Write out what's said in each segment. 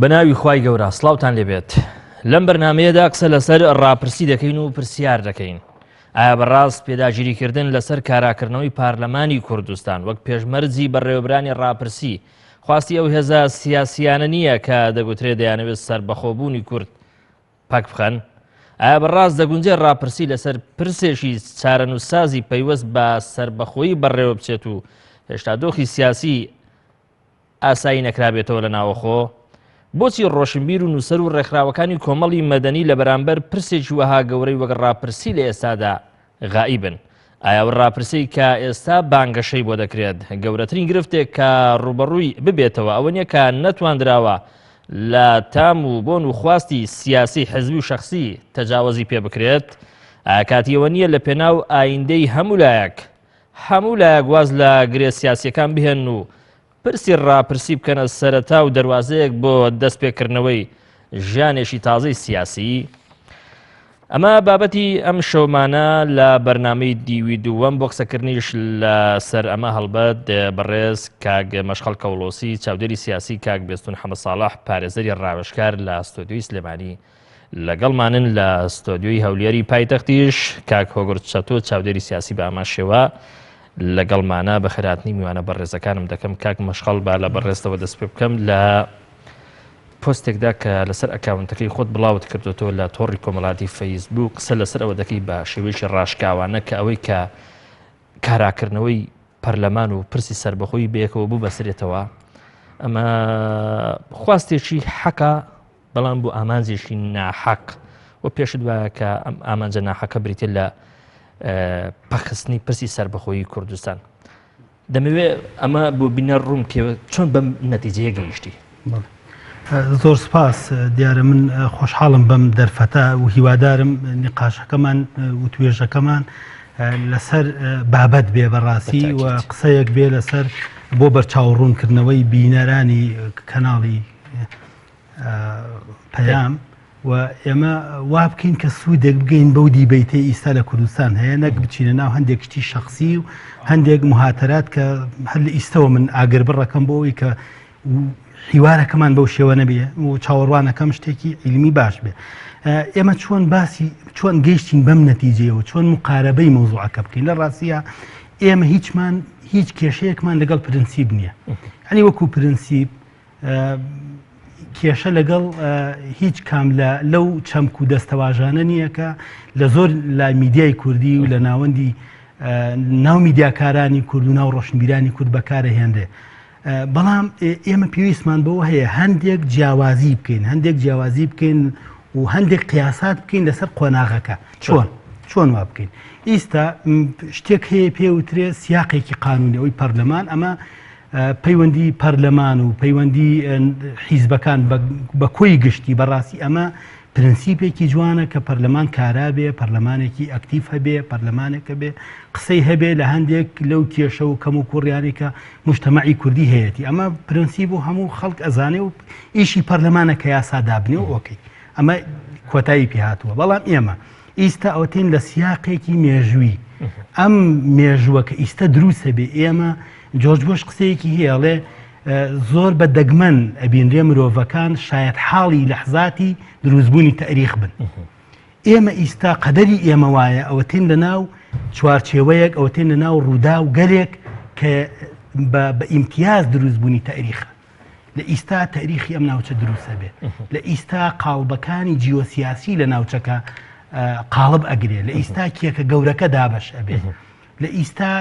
بەناوی خوای گەورە سڵاوتان لێبێت لەم بەرنمەیەدا قسە لەسەر ڕاپرسی دەکەین و پرسیار دەکەین ئایا بەڕاست پێداگیریکردن لەسەر کاراکردنەوەی پارلەمانی کوردستان وەک پێشمەرجی بەڕێوەبرانی ڕاپرسی خواستی ئەو هێزە سیاسیانە نییە کە دەگوترێ دەیانەوێت سەربەخۆبوونی کورد پەک بخەن؟ ئایا بەڕاست دەگونجێ ڕاپرسی لەسەر پرسێکی چارەنووسسازی پەیوەست بە سەربەخۆیی بەڕێوە بچێت و هێشتا دۆخی سیاسی ئاسایی نەکرابێتەوە لە ناوەخۆ؟ بۆچی ڕۆشنبیر و نووسەر و ڕێکخراوەکانی کۆمەڵی مەدەنی لە بەرامبەر پرسێکی وەها گەورەی وەک ڕاپرسی لە ئێستادا غائیبن؟ ئایا ئەو ڕاپرسیەی کە ئێستا بانگەشەی بۆ دەکرێت گەورەترین گرفتێک کە ڕووبەڕووی ببێتەوە ئەوە نیە کە نەتواندراوە لە تام و بۆن و خواستی سیاسی حزبی و شخصی تەجاوەزی پێ بکرێت؟ ئایا کاتی ئەوە نییە لە پێناو ئایندەی هەموو لایەک هەموو لایەک واز لە گرێ سیاسیەکان بهێن و پرسی ڕاپرسی بکەنە سەرەتا و دەروازەیەک بۆ دەستپێکردنەوەی ژیانێکی تازەی سیاسی؟ ئەمە بابەتی ئەم شەومانە لە بەرنامەی دیوی دووەم بۆ قسەکردنیش لەسەر ئەمە هەڵبەت بەڕێز کاک مەشخەڵ کەوڵۆسی چاودێری سیاسی کاک بێستون حەمە ساڵح پارێزەری ڕاوێژکار لە ستۆدیۆی سلێمانی لەگەڵمانن لە ستۆدیۆی هەولێری پایتەختیش کاک هۆگر چەتۆ چاودێری سیاسی بە ئامان شێوە لەگەڵمانە بەخێرهاتنی میوانە بەڕێزەکانم دەکەم کاک مەشخەڵ با لە بەڕێزتەوە دەست پێ بکەم لە پۆستێکدا کە لەسەر ئەکاونتەکەی خۆت بڵاوت کردوێتەوە لە تۆڕی کۆمەڵاتی فەیسبوک قسە لەسەر ئەوە دەکەی بە شێوەیەکی ڕاشکاوانە کە ئەوەی کە کاراکردنەوەی پەرلەمان و پرسی سربەخۆی بەیەکەوە بوو بەسرێتەوە ئەمە خواستێکی حەقە بەڵام بۆ ئامانجێکی ناحەق و پێشت وایە کە ئەم ئامانجە ناحەقە بریتە لە پەخستنی پرسی سربەخۆیی کوردستان دەمەوێ ئەمە بۆ بینەر ڕوون بکەوە چۆن بەم نەتیجەیە گەیشتی؟ زۆر سپاس دیارە من خۆشحاڵم بەم دەرفەتە و هیوادارم نقاشەکەمان و توێژەکەمان لەسەر بابەت بێ بەڕاستی و قسەیەک بێ لەسەر بۆ بەرچاوڕوونکردنەوەی بینەرانی کەناڵی پەیام و ئێمە وا بکەین کە سوودێک بگەین بەو دیبەیتەی ئیستا لە کوردستان هەیە نەک بچینە ناو هەندێک شتی شخصی و هەندێک مهاتەرات کە هەر لە ئیستەوە من ئاگر بڕەکەم بۆ ئەوی کە حیوارەکەمان بەو شێوە نەبێ و چاوەڕوانەکەم شتێکی عیلمی باش بێ ئێمە چۆن باسی چۆن گەیشتین بەم نەتیجەیەوە چۆن مقاربەی مەوزوعەکە بکەین لە ڕاستیە ئێمە هیچمان هیچ کێشەیەکمان لەگەڵ پرنسیب نییە ئەنی وەکو پرنسیب کێشە لەگەڵ هیچ کام لە لەو چەمک و دەستەواژانە نییە کە لە زۆر لە میدیای کوردی و لە ناوەندی ناو میدیاکارانی کورد و ناو ڕۆشنبیرانی کورد بەکارە هێنرێ بەڵام ئێمە پێویستمان بەوە هەیە هەندێک جیاوازی بکەین هەندێک جیاوازی بکەین و هەندێک قیاسات بکەین لەسەر قۆناغەکە چۆن چۆن وا بکەین ئیستا شتێک هەیە پێوترێ سیاقێکی قانونی ئەوی پەرلەمان ئەمە پەیوەندی پەرلەمان و پەیوەندی حیزبەکان بە کۆی گشتی بەڕاستی ئەمە پرنسیپێکی جوانە کە پەرلەمان کارا بێ پەرلەمانێکی ئەکتیف هەبێ پەرلەمانێکە بێ قسەی هەبێ لە هەندێک لەو کێشە و کەم و کوڕیانی کە مجتەمەعی کوردی هەیەی ئەمە پرنسیب و هەموو خەڵک ئەزانێ و ئیشی پەرلەمانە کە یاسا دابنێ و ئۆکەی ئەمە کۆتایی پێهاتووە بەڵام ئێمە ئیستا ئەوتین لە سیاقێکی مێژووی ئەم مێژووە کە ئیستا دروستە بێ ئێمە جۆرج بۆش قسەیەکی هەیە ئەڵێ زۆر بە دەگمەن ئەبینرێ مرۆڤەکان شایەت حاڵی لەحزاتی دروستبوونی تەریخ بن ئێمە ئیستا قەدەری ئێمە وایە ئەوەتین لە ناو چوارچێوەیەک ئەوەتین لە ناو ڕوودا و گەلێک کە بە ئیمتیاز دروستبوونی تەریخە لە ئیستا تەریخی ئەم ناوچە دروستە بێ لە ئیستا قاڵبەکانی جیۆسیاسی لە ناوچەکە قاڵب ئەگرێ لە ئیستا کێکە گەورەکە دابش ئەبێ لە ئیستا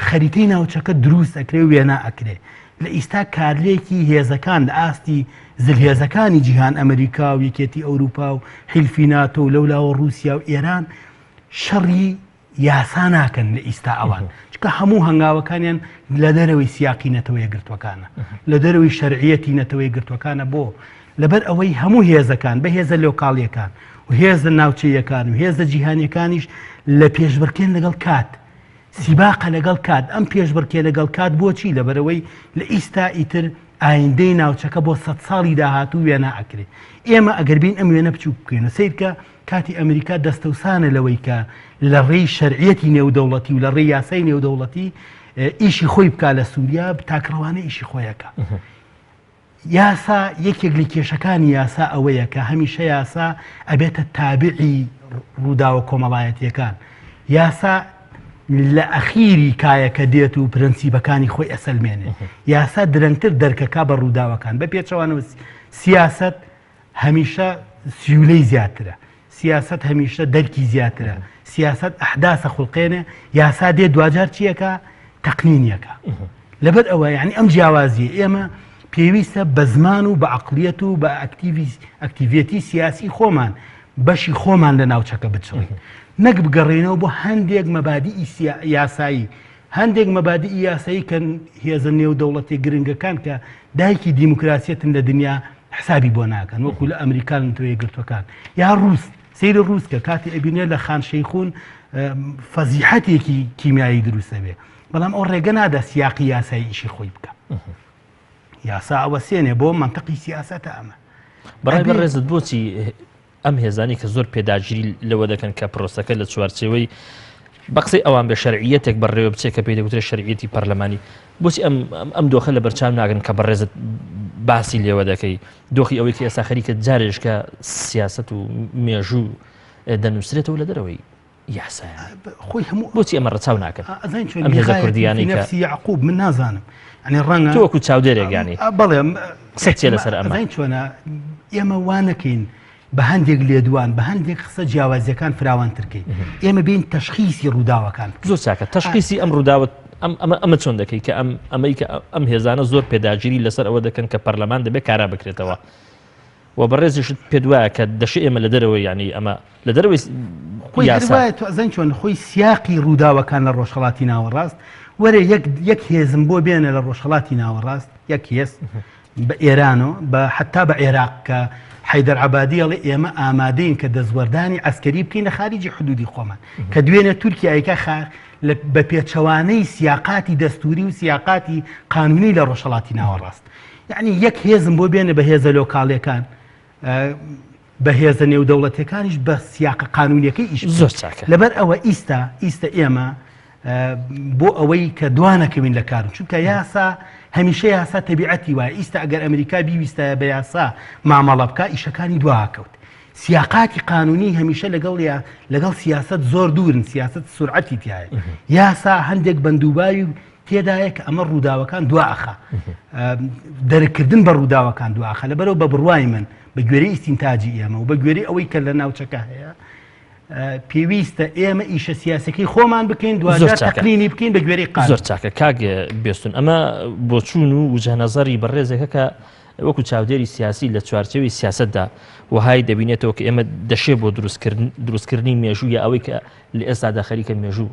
خەریتەی ناوچەکە دروست ئەکرێ و وێنا ئەکرێ. لە ئیستا کارلێکی هێزەکان لە ئاستی زلهێزەکانی جیهان ئەمریکا و یەکێتی ئەوروپا و حیلفی ناتۆ و لەولاوە ڕووسیا و ئێران شەڕی یاسا ناکەن لە ئیستا ئەوان چکە هەموو هەنگاوەکانیان لە دەرەوەی سیاقی نەتەوە یەکگرتووەکانە لە دەرەوەی شەرعیەتی نەتەوە یەکگرتووەکانە بۆ لەبەر ئەوەی هەموو هێزەکان بە هێزە لۆکاڵیەکان و هێزە ناوچەیەکان و هێزە جیهانیەکانیش لە پێشبڕکێن لەگەڵ کات سیباقە لەگەڵ کات ئەم پێشبڕکێ لەگەڵ کات بۆچی لەبەرەوەی لە ئیستا ئیتر ئایندەی ناوچەکە بۆ سە ساڵی داهاتوو وێنا ئەکرێ ئێمە ئەگەر بین ئەم وێنە بچوک بکەین و سیرکە کاتی ئەمریکا دەستەوسانە لەوەی کە لە ڕێی شەرعیەتی نێودەوڵەتی و لە ڕێی یاسای نێودەوڵەتی ئیشی خۆی بک لە سووریا تاکڕەوانە ئیشی خۆیەکە. یاسا یەکێک لە کێشەکانی یاسا ئەوەیە کە هەمیشە یاسا ئەبێتە تابعی ڕووداوە کۆمەڵایەتیەکان یاسا لە ئەخیری کایەکە دێت و پرەنسیبەکانی خۆی ئەسەلمێنێ یاسا درەنگتر دەرکەکا بە ڕووداوەکان بە پێچەوانەوە سیاسەت هەمیشە سیولەی زیاترە سیاسەت هەمیشە دەرکی زیاترە سیاسەت ئەحداسە خوڵقێنێ یاسا دێ دواجار چیەکە تەقنینیەکە لەبەر ئەوە یعنی ئەم جیاوازیە ئێمە پێویستە بە زمان و بە عقلیەت و بە ئەکتیڤێتی سیاسی خۆمان بەشی خۆمان لە ناوچەکە بچڕین نەک بگەڕێنەوە بۆ هەندێک مەبادی یاسایی هەندێک مەبادیئی یاسایی کە هێزە نێودەوڵەتیە گرنگەکان کە دایکی دیموکراسیەتن لە دنیا حسابی بۆ ناکەن وەکو لە ئەمریکا لە نەتەوە یەکگرتووەکان یا ڕووس سەیری ڕووس کە کاتی ئەبینێ لە خان شەیخون فەزیحەتێکی کیمیایی دروستەبێ بەڵام ئەو ڕێگە نادا سیاقی یاسایی ئیشی خۆی بکە یاسا ئەوەسێنێ بۆ منطقی سیاسەتە ئەمە بەڕای بەڕێزت بۆچی ئەم هێزانەی کە زۆر پێداگیری لەوە دەکەن کە پرۆسەکە لە چوارچێوەی بە قسەی ئەوان بە شەرعیەتێک بەڕێوە بچێت کە پێی دەگوترێت شەرعیەتی پەرلەمانی بۆچی ئەم ئەم دۆخە لە بەرچاو ناگرن کە بەڕێزت باسی لێوە دەکەی دۆخی ئەوەی کە ئێستا خەریکە جارێشکە سیاست و مێژوو دەنووسرێتەوە لە دەرەوەی یاسایە خۆی هەموو بۆچی ئەمە ڕەچاو ناکەن ئەزانین چۆن ئەم هێزە کوردیانەی کە نفسی یعقوب من نازانم ئەنی ڕەنگە تۆ وەکو چاودێرێک یانی بەڵێ قسەت چیە لەسەر ئەمە ئەزانین چۆنە ئێمە وا نەکەین بە هەندێک لێدوان بە هەندێک قسە جیاوازیەکان فراوانترکەین ئێمە بین تەشخیسی ڕووداوەکان زۆر چاکە تەشخیسی ئەم ڕووداوە ئەم ئەمە ئەمە چۆن دەکەی کە ئەم ئەمەی کە ئەم هێزانە زۆر پێداگیری لەسەر ئەوە دەکەن کە پەرلەمان دەبێت کارا بکرێتەوە و بەڕێزیشت پێت وایە کە دەشێ ئێمە لە دەرەوەی یانی ئەمە لە دەرەوەی خۆی هەر وایە تۆ ئەزانی چۆن خۆی سیاقی ڕووداوەکان لە ڕۆژهەڵاتی ناوەڕاست وەرە یەک یەک هێزم بۆ بێنە لە ڕۆژهەڵاتی ناوەڕاست یەک هێز بە ئێرانەوە بە حتا بە عێراق کە حیدەر عبادی ئەڵێ ئێمە ئامادەین کە دەستوەردانی عسکەری بکەین لە خارجی حدودی خۆمان کە دوێنێ تورکیایکە خا بە پێچەوانەی سیاقاتی دەستوری و سیاقاتی قانونی لە ڕۆژهەڵاتی ناوەڕاست یەعنی یەک هێزم بۆ بێنە بە هێزە لۆکاڵیەکان بە هێزە نێودەوڵەتیەکانیش بە سیاقە قانونیەکەی ئیش زۆر چاکە لەبەر ئەوە ئیستا ئیستا ئێمە بۆ ئەوەی کە دوانەکەوین لە کارم چونکە یاسا هەمیشە یاسا تەبیعەتی وایە ئیستا ئەگەر ئەمریکا بیویستایە بە یاسا مامەڵە بکە ئیشەکانی دواکەوت سیاقاتی قانونی هەمیشە لەگەڵ یا لەگەڵ سیاست زۆر دوورن سیاست سرعەتی تایە یاسا هەندێک بەندوباوی تێدایە کە ئەمە ڕووداوەکان دوا ئەخا دەرکردن بە ڕووداوەکان دوا ئەخا لەبەرەوە بە بڕوای من بە گوێرەی ئیستینتاجی ئێمە و بە گوێرەی ئەوەی کە لە ناوچەکە هەیە پێویستە ئێمە ئیشە سیاسەکەی خۆمان بکەین دوجار تەقلینی بکەین بە گوێرەی قان زۆر چاکە کاک بێستون ئەمە بۆچوون و وجهنەزەری بەڕێزێکە کە وەکو چاودێری سیاسی لە چوارچێوی سیاستدا وهای دەبینێتەوە کە ئێمە دەشێ بۆ دروستکردنی مێژوو یا ئەوەی کە لە ئێستادا خەریکە مێژوو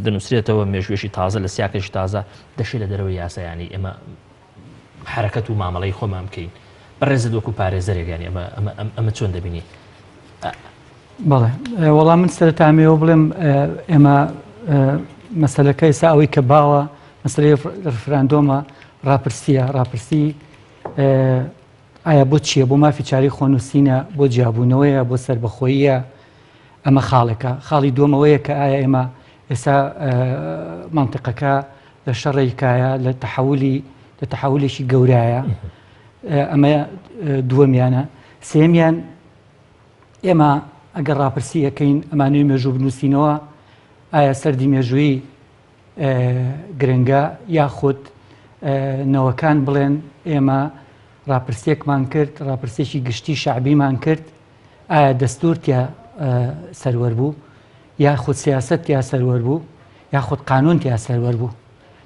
دەنووسرێتەوە مێژوویەکی تازە لە سیاقێکی تازە دەشێ لە دەرەوەی یاسا یانی ئێمە حرەکەت و مامەڵەی خۆمان بکەین بەڕێزت وەکو پارێزەرێک یانی ئەمە ئەمە ئەمە چۆن دەبینی؟ بەڵێ وەڵام من سەرەتامەوە بڵێم ئێمە مەسلەکە ئێستا ئەوەی کە باوە مەسلەی ڕفراندۆمە ڕاپرسیە ڕاپرسی ئایا بۆ چییە بۆ مافی چاری خۆنووسینە بۆ جیابوونەوەیە بۆ سربەخۆییە ئەمە خاڵێکە. خاڵی دووەم ئەوەیە کە ئایا ئێمە ئێستا مەنتیقەکە لە شەڕێکایە لە تەحەولی لە تەحەولێکی گەورایە ئەمە دووەمیانە سێمیان ئێمە ئەگەر ڕاپرسی ئەەکەین ئەمانەوەی مێژوو بنووسینەوە ئایا سەردی مێژوویی گرنگە یاخود نەوەکان بڵێن ئێمە ڕاپرسیەکمان کرد ڕاپرسێکی گشتی شعبیمان کرد ئایا دەستوور تیا سەروەر بوو یاخود سیاسەت تیا سەروەر بوو یاخود قانون تیا سەروەر بوو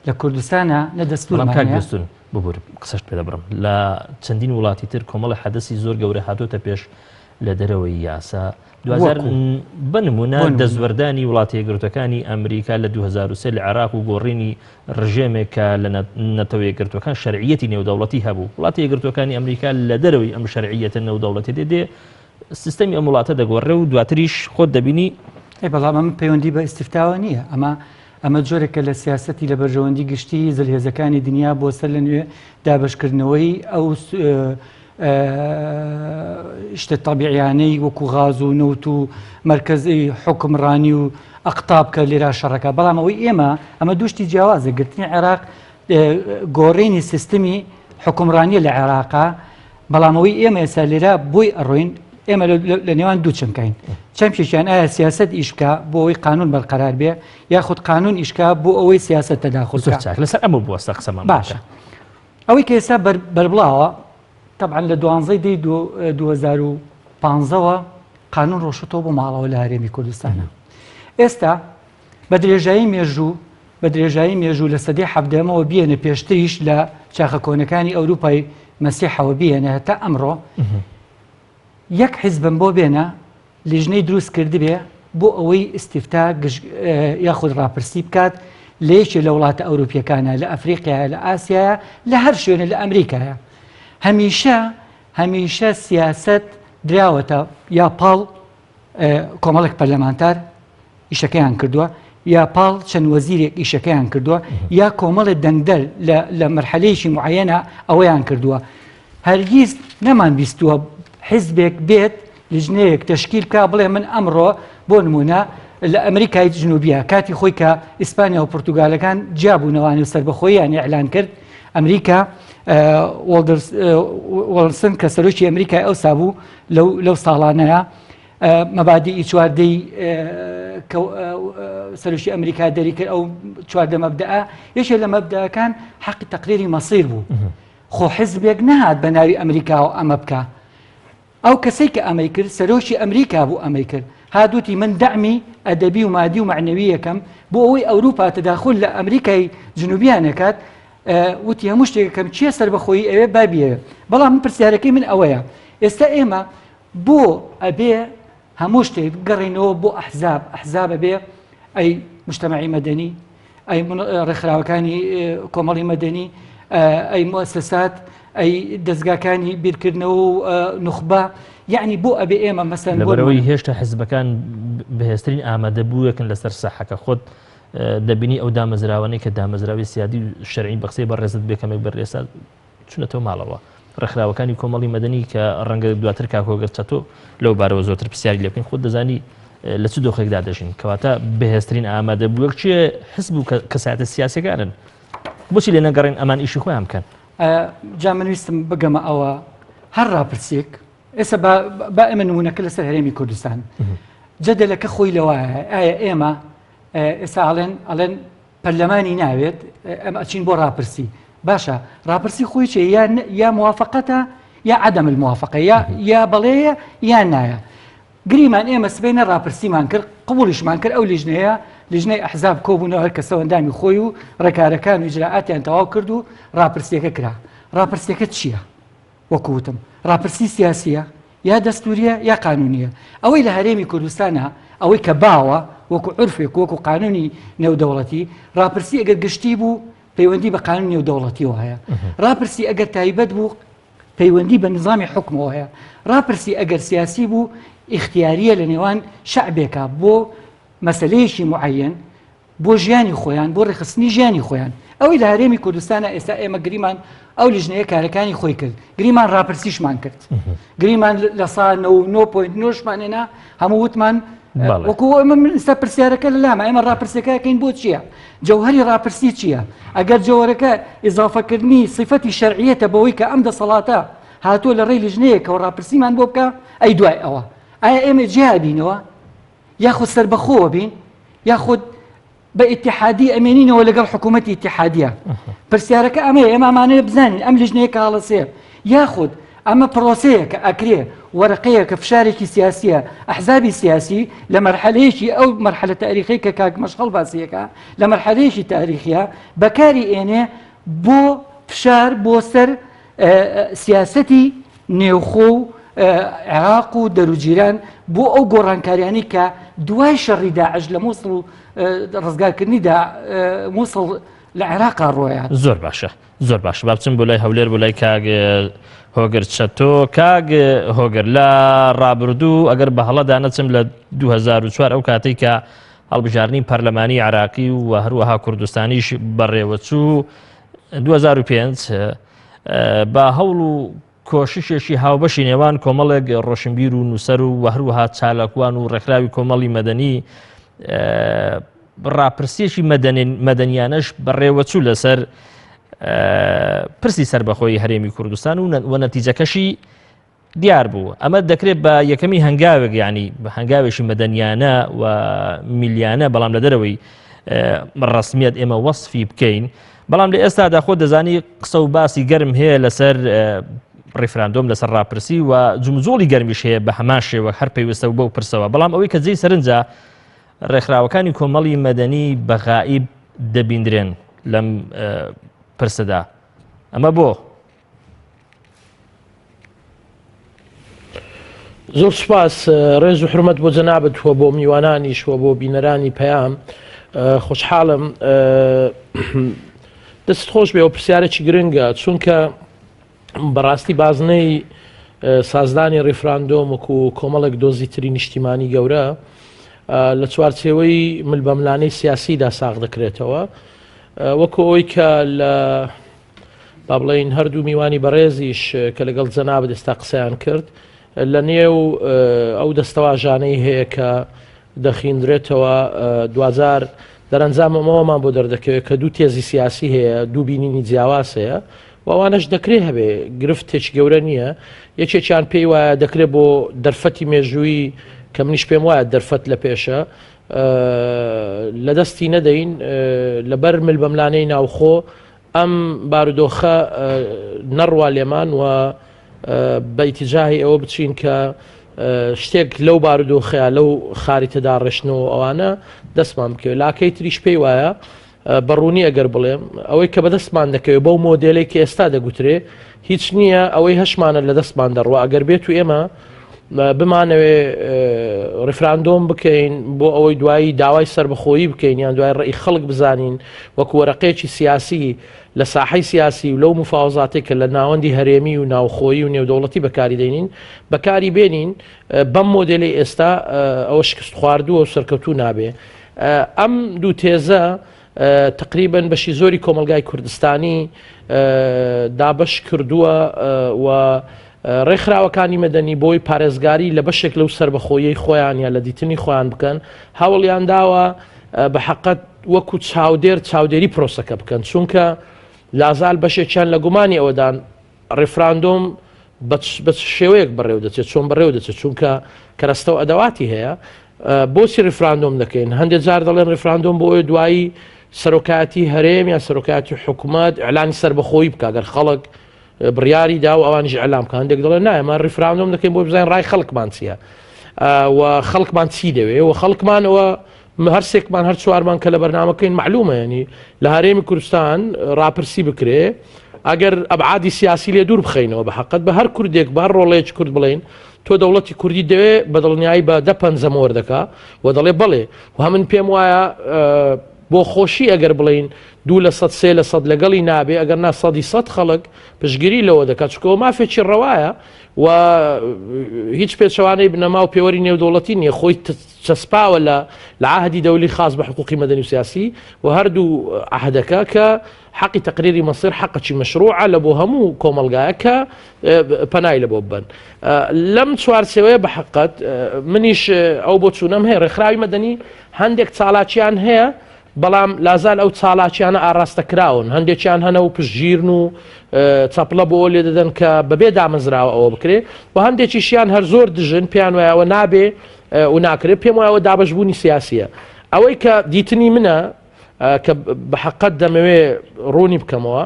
لە کوردستانە نە دەستوور کاک بێستون ببور قسەشت پێ دەبڕم لە چەندین وڵاتی تر کۆمەڵە حەدەسی زۆر گەورە هاتۆتە پێش لە دەرەوەی یاسا دوجار بە نمونە دەستوەردانی وڵاتی یەکگرتوەکانی ئەمریکا لە 2023 لە عێراق و گۆڕینی ڕژێمێک کە لە نەتەوە یەکگرتووەکان شەرعیەتی نێودەوڵەتی هەبوو، وڵاتە یەکگرتووەکانی ئەمریکا لە دەرەوەی ئەم شەرعیەتە نێودەوڵەتیە دێ دێ سیستەمی ئەم وڵاتە دەگۆڕێ و دواتریش خۆت دەبینی. ئەی بەڵام ئەمە پەیوەندی بە ئیستفتاوە نییە، ئەمە ئەمە جۆرێکە لە سیاسەتی لە بەرژەوەندی گشتی زلهێزەکانی دنیا بۆ سەر لە نوێ دابەشکردنەوەی ئەو شتە تەبیعیانەی وەکو غاز و نەوت و مەرکەزی حوکمڕانی و ئەقتاب کە لێرا شەڕەکە بەڵام ئەوەی ئێمە ئەمە دوشتی جیاوازە گرتنی عێراق گۆڕینی سیستمی حکومڕانیە لە عێراقا بەڵام ئەوەی ئێمە ئێستا لێرە بۆی ئەڕۆین ئێمە لە نێوان دوو چەمکین چەمکێکیان ئایا سیاست ئیش بکە بۆ ئەوەی قانون بەرقەرار بێ یاخود قانون ئیشکا بۆ ئەوەی سیاست تەداخل زۆر چاک لەسەر ئەمە بوەستە قسەمان باشە ئەوەی کە ئێستا بەربڵاوە طبعا لە دوانزەی دەی 2015ەوە قانون ڕۆشتەوە بۆ ماڵەوە لە هەرێمی کوردستانە ئێستا بە درێژایی مێژوو بە درێژایی مێژوو لە سەدەی حەڤدەمەوە بیەنە پێشتریش لە چاخە کۆنەکانی ئەوروپای مەسیحەوە بیەنە هەتا ئەمڕۆ یەک حیزبم بۆ بێنە لیژنەی دروست کردبێ بۆ ئەوەی ئیستیفتا یاخود ڕاپرسی بکات لە یەکێ لە وڵاتە ئەوروپیەکانە لە ئەفریقیا لە ئاسیایە لە هەر شوێنە لە ئەمریکایە هەمیشە هەمیشە سیاست دراوەتە یا پاڵ کۆمەڵێک پەرلەمانتار ئیشەکەیان کردووە یا پاڵ چەند وەزیرێک ئیشەکەیان کردووە یا کۆمەڵێ دەنگدەر لە مەرحەلەیەکی معەنە ئەوەیان کردووە هەرگیز نەمان بیستووە حیزبێک بێت لیژنەیەک تەشکیل بکا بڵێ من ئەمڕۆ بۆ نمونە لە ئەمریکای جنوبیە کاتی خۆی کە ئیسپانیا و پرتوگالەکان جیابوونەوانی و سەربەخۆیان ئیعلان کرد ئەمریکا وۆڵسن کە سەرۆکی ئەمریکای ئەوسا بوو لەو ساڵانەیە مەبادیئی چواردەی کە سەرۆکی ئەمریکا دەری کرد ئەو چواردە مەبدەئە یەکێ لە مەبدەکان حەقی تەقریری مەسیر بوو خۆ حزبێک نەهات بە ناوی ئەمریکاوە ئەمە بکە ئەو کەسەی کە ئەمەی کرد سەرۆکی ئەمریکا بوو ئەمەی کرد هادوتی من دەعمی ئەدەبی و مادی و معنەویەکەم بۆ ئەوەی ئەوروپا تەداخل لە ئەمریکای جنوبیانەکات وتی هەموو شتێکەکەم چیە سەربەخۆیی ئەوێ با بیەوێ بەڵام من پرسیارەکەی من ئەوەیە ئێستا ئێمە بۆ ئەبێ هەموو شتێک بگەڕێینەوە بۆ ئەحزاب ئەحزاب ئەبێ ئەی مجتەمەعی مەدەنی ئەی ڕێکخراوەکانی کۆمەڵی مەدەنی ئەی موسسات ئەی دەستگاکانی بیرکردنەوە و نوخبە یعنی بۆ ئەبێ ئێمە مەسەن لەبەرەوەی هێشتا حزبەکان بەهێزترین ئامادەبوویەکن لەسەر ساحەکە خۆت دەبینی ئەو دامەزراوانەی کە دامەزراوی سیادی و شەرعی بەقسەی بەڕێزت بێ کەمێک بەر ئێستا چونەتەوە ماڵەوە ڕێکخراوەکانی کۆمەڵی مەدەنی کە ڕەنگە دواتر کاک هۆگر چەتۆ لەو بارەوە زۆرتر پرسیاری لێ بکەین خۆت دەزانی لە چ دۆخێکدا دەژین کەواتە بەهێزترین ئامادە بووەک چێ حزب و کەسایەتە سیاسەکانن بۆچی لێ نەگەڕێن ئەمان ئیشی خۆیان بکەن جا من ویستم بگەمە ئەوە هەر ڕاپرسیەک ئێستا با ئێمە نمونەکە لەسەر هەرێمی کوردستان جەدەلەکە خۆی لەوایە ئایا ئێمە ئێستا ئەڵێن ئەڵێن پەرلەمانی ناوێت ئەم ئەچین بۆ ڕاپرسی باشە ڕاپرسی خۆی چێ یا یا موافقەتە یا عدم الموافقە یا یا بەڵێیە یا نایە گریمان ئێمە سبەینە ڕاپرسیمان کرد قبولیشمان کرد ئەو لیژنەیە لیژنەی ئەحزاب کۆبوونەوە هەر کەسەوە ئەندامی خۆی و ڕێکارەکان و ئیجرائاتیان تەواو کرد و ڕاپرسیەکە کرا ڕاپرسیەکە چییە؟ وەکو وتم ڕاپرسی سیاسیە یا دەستوریە یا قانونیە ئەوەی لە هەرێمی کوردستانە ئەوەی کە باوە وەکو عرفێک وەکو قانونی نێودەوڵەتی ڕاپرسی ئەگەر گشتی بوو پەیوەندی بە قانون نێودەوڵەتیەوە هەیە ڕاپرسی ئەگەر تایبەت بوو پەیوەندی بە نظامی حکمەوە هەیە ڕاپرسی ئەگەر سیاسی بوو ئیختیاریە لە نێوان شعبێکە بۆ مەسلەیەکی معەن بۆ ژیانی خۆیان، بۆ ڕێکخستنی ژیانی خۆیان. ئەوەی لە هەرێمی کوردستانە ئێستا ئێمە گریمان ئەو لیژنەیە کارەکانی خۆی کرد، گریمان ڕاپرسیشمان کرد، گریمان لە سا 99.9شمان هێنا، هەموو وتمان وەکو ئێمە من ئێستا پرسیارەکە لە لامە ئێمە ڕاپرسیەکەکەین بۆ چییە؟ جەوهری ڕاپرسی چییە؟ ئەگەر جەوەرەکە ئیزافەکردنی سیفەتی شەرعیەتە بەوەی کە ئەم دەسەڵاتە هاتووە لە ڕێی لیژنەیەکەوە ڕاپرسیمان بۆ بکە، ئەی دوای ئەوە ئایا ئێمە جیا بینەوە؟ یاخود سەربەخۆوە بین یاخود بە ئیتحادی ئەمێنینەوە لەگەڵ حکوومەتی ئیتحادیە پرسیارەکە ئەمەیە ئێمە ئەمانەیە بزانین ئەم لیژنەیە کە هەڵەسێ یاخود ئەمە پرۆسەیە کە ئەکرێ وەرەقەیە کە فشارێکی سیاسیە ئەحزابی سیاسی لە مەرحەلەیەکی ئەو مەرحەلە تاریخی کە کاک مەشخەڵ باسیەکە لە مەرحەلەیەکی تاریخیە بەکاری ئێنێ بۆ فشار بۆ سەر سیاسەتی نێوخۆ و عێراق و دەروجیران بۆ ئەو گۆڕانکاریانی کە دوای شەڕی داعش لە مووسڵ و ڕزگارکردنی دا مووسڵ لە عێراقا ڕۆیان. زۆر باشە زۆر باشە با بچم بۆ لای هەولێر بۆ لای کاک هۆگر چەتۆ کاک هۆگر لە ڕابردوو ئەگەر بە هەڵەدا نەچم لە 2004 ئەو کاتێک کە هەڵبژاردنی پەرلەمانی عراقی و هەروەها کوردستانیش بەڕێوەچوو 2005 بە هەوڵ و کۆششێکی هاوبەشی نێوان کۆمەڵێک ڕۆشنبیر و نووسەر و هەروەها چالاکوان و ڕێکخراوی کۆمەڵی مەدەنی ڕاپرسیەکی مەدەنیانەش بەڕێوەچوو لەسەر. پرسی سەربەخۆی هەرێمی کوردستان و نەتیجەکەشی دیار بوو. ئەمە دەکرێت بە یەکەمی هەنگاوێک یعنی هەنگاوێکی مەدەنیانە و میلیانە بەڵام لە دەرەوەی ڕسمیت ئێمە وەصفی بکەین بەڵام لە ئێستادا خۆ دەزانی قسە و باسی گەرم هەیە لەسەر ڕیفراندۆم لەسەر ڕاپرسی و جمجۆڵی گەرمیش هەیە بە هەمان شێوە هەر پەیوەستە و بەو پرسەوە بەڵام ئەوەی کە جێی سەرنجە ڕێکخراوەکانی کۆمەڵی مەدەنی بە غائیب دەبیندرێن لەم پرسەدا ئەمە بۆ؟ زۆر سوپاس ڕێز و حرمەت بۆ جەنابت وە بۆ میوانانیش وە بۆ بینەرانی پەیام خۆشحاڵم دەست خۆش بێ و پرسیارێکی گرنگە چونکە بەڕاستی بازنەی سازدانی ڕیفراندۆم وەکو کۆمەڵێک دۆزی تری نیشتیمانی گەورە لە چوارچێوەی ملبەملانەی سیاسیدا ساغ دەکرێتەوە وەکو ئەوەی کە لە با بڵێین هەردوو میوانی بەڕێزیش کە لەگەڵ جەنابت ئێستا قسەیان کرد لە نێو ئەو دەستەواژانەی هەیە کە دەخیندرێتەوە دوجار دەرەنجام ئەمەوەمان بۆ دەردەکەوێت کە دوو تێزی سیاسی هەیە دوو بینینی جیاواز هەیە و ئەوانەش دەکرێ هەبێ گرفتێکی گەورە نییە یەکێکیان پێی وایە دەکرێت بۆ دەرفەتی مێژوویی کە منیش پێم وایە دەرفەت لە پێشە لە دەستی نەدەین لەبەر ملبەملانەی ناوخۆ ئەم بارودۆخە نەڕوا لێمان و بە ئیتیجاهی ئەوە بچین کە شتێک لەو بارودۆخەیە لەو خاریتە داڕشتنەوە ئەوانە دەستمان بکەوێت لاکەی تریش پێی وایە بەڕوونی ئەگەر بڵێم ئەوەی کە بەدەستمان دەکەوێت بەو مۆدێلێک کە ئێستا دەگوترێ هیچ نییە ئەوەی هەشمانە لە دەستمان دەڕوە ئەگەر بێت و ئێمە بمانەوێ ڕیفراندۆم بکەین بۆ ئەوەی دوایی داوای سربەخۆیی بکەین یان دوای ڕێی خەڵک بزانین وەکو وەرەقەیەکی سیاسی لە ساحەی سیاسی و لەو مفاوەزاتێک کە لە ناوەندی هەرێمی و ناوخۆیی و نێودەوڵەتی بەکاری دێنین بەکاری بێنین بەم مۆدێلی ئێستا ئەوە شکست خواردووە و سەرکەوتوو نابێ ئەم دوو تێزە تەقریبەن بەشی زۆری کۆمەڵگای کوردستانی دابەش کردووە و ڕێکخراوەکانی مەدەنی بۆی پارێزگاری لە بەشێک لەو سربەخۆیی خۆیان یا لە دیتنی خۆیان بکەن هەوڵیان داوە بە حقت وەکو چاودێر چاودێری پرۆسەکە بکەن چونکە لازال بەشێکیان لە گومانی ئەوەدان ڕیفراندۆم بە چ شێوەیەک بەڕێوە دەچێت چۆن بەڕێوە دەچێت چونکە کەرەستە و ئەدەواتی هەیە بۆچی ڕیفراندۆم دەکەین هەندێک جار دەڵێن ڕیفراندۆم بۆ ئەوەی دوایی سەرۆکایەتی هەرێم یا سەرۆکایەتی حکوومەت ئەلانی سەربەخۆی بکە گەر خەڵک بڕیاری دا و ئەوانیش ئەلام کە هەندێک دەڵێن نایەمە ڕیفراندۆم دەکەین بۆ بزانین ڕای خەڵکمان چییە و خەڵکمان چی دەوێ و خەڵکمانەوە هەر سێکمان هەر چوارمان کە لە بەرنامەکەین مەعلومە یەنی لە هەرێمی کوردستان ڕاپرسی بکرێ ئەگەر ئەبعادی سیاسی لێ دوور بخەینەوە بە حقت بە هەر کوردێک بە هەر ڕۆڵێکی کورد بڵین تۆ دەوڵەتی کوردی دەوێ بە دڵنیایی بە دە پەنجە مۆر دەکا و دەڵێ بەڵێ و هەمن پێم وایە بۆ خۆشی ئەگەر بڵین 2% 3% لەگەڵی نابێ ئەگەر نا سەدی سەد خەڵک پشگیری لەوە دەکات چکەوە مافێکی ڕەوایە و هیچ پێچەوانەی بنەما و پێوەری نێودەوڵەتی نییە خۆی چەسپاوە لە لە عەهدی دەولی خاس بە حقوقی مەدەنی و سیاسی و هەردوو عەهدەکە کە حەقی تەقریری مەسیر حەقەکی مەشروعە لە بۆ هەموو کۆمەڵگایە کە پەنای لە بۆ ببەن لەم چوارچێوەیە بە حقت منیش ئەو بۆ چوونەم هەیە ڕێکخراوی مەدەنی هەندێک چالاکیان هەیە بەڵام لازال ئەو چالاکیانە ئاراستە کراون، هەندێکیان هەنە و پشتگیرن و چەپڵە بۆ ئەوە لێدەدەن کە بەبێ دامەزراوە ئەوە بکرێ و هەندێکیشیان هەر زۆر دژن پێیان وایە ئەوە نابێ و ناکرێ، پێم وایە ئەوە دابەشبوونی سیاسییە. ئەوەی کە دیتنی منە کە بە حەقەت دەمەوێ ڕوونی بکەمەوە،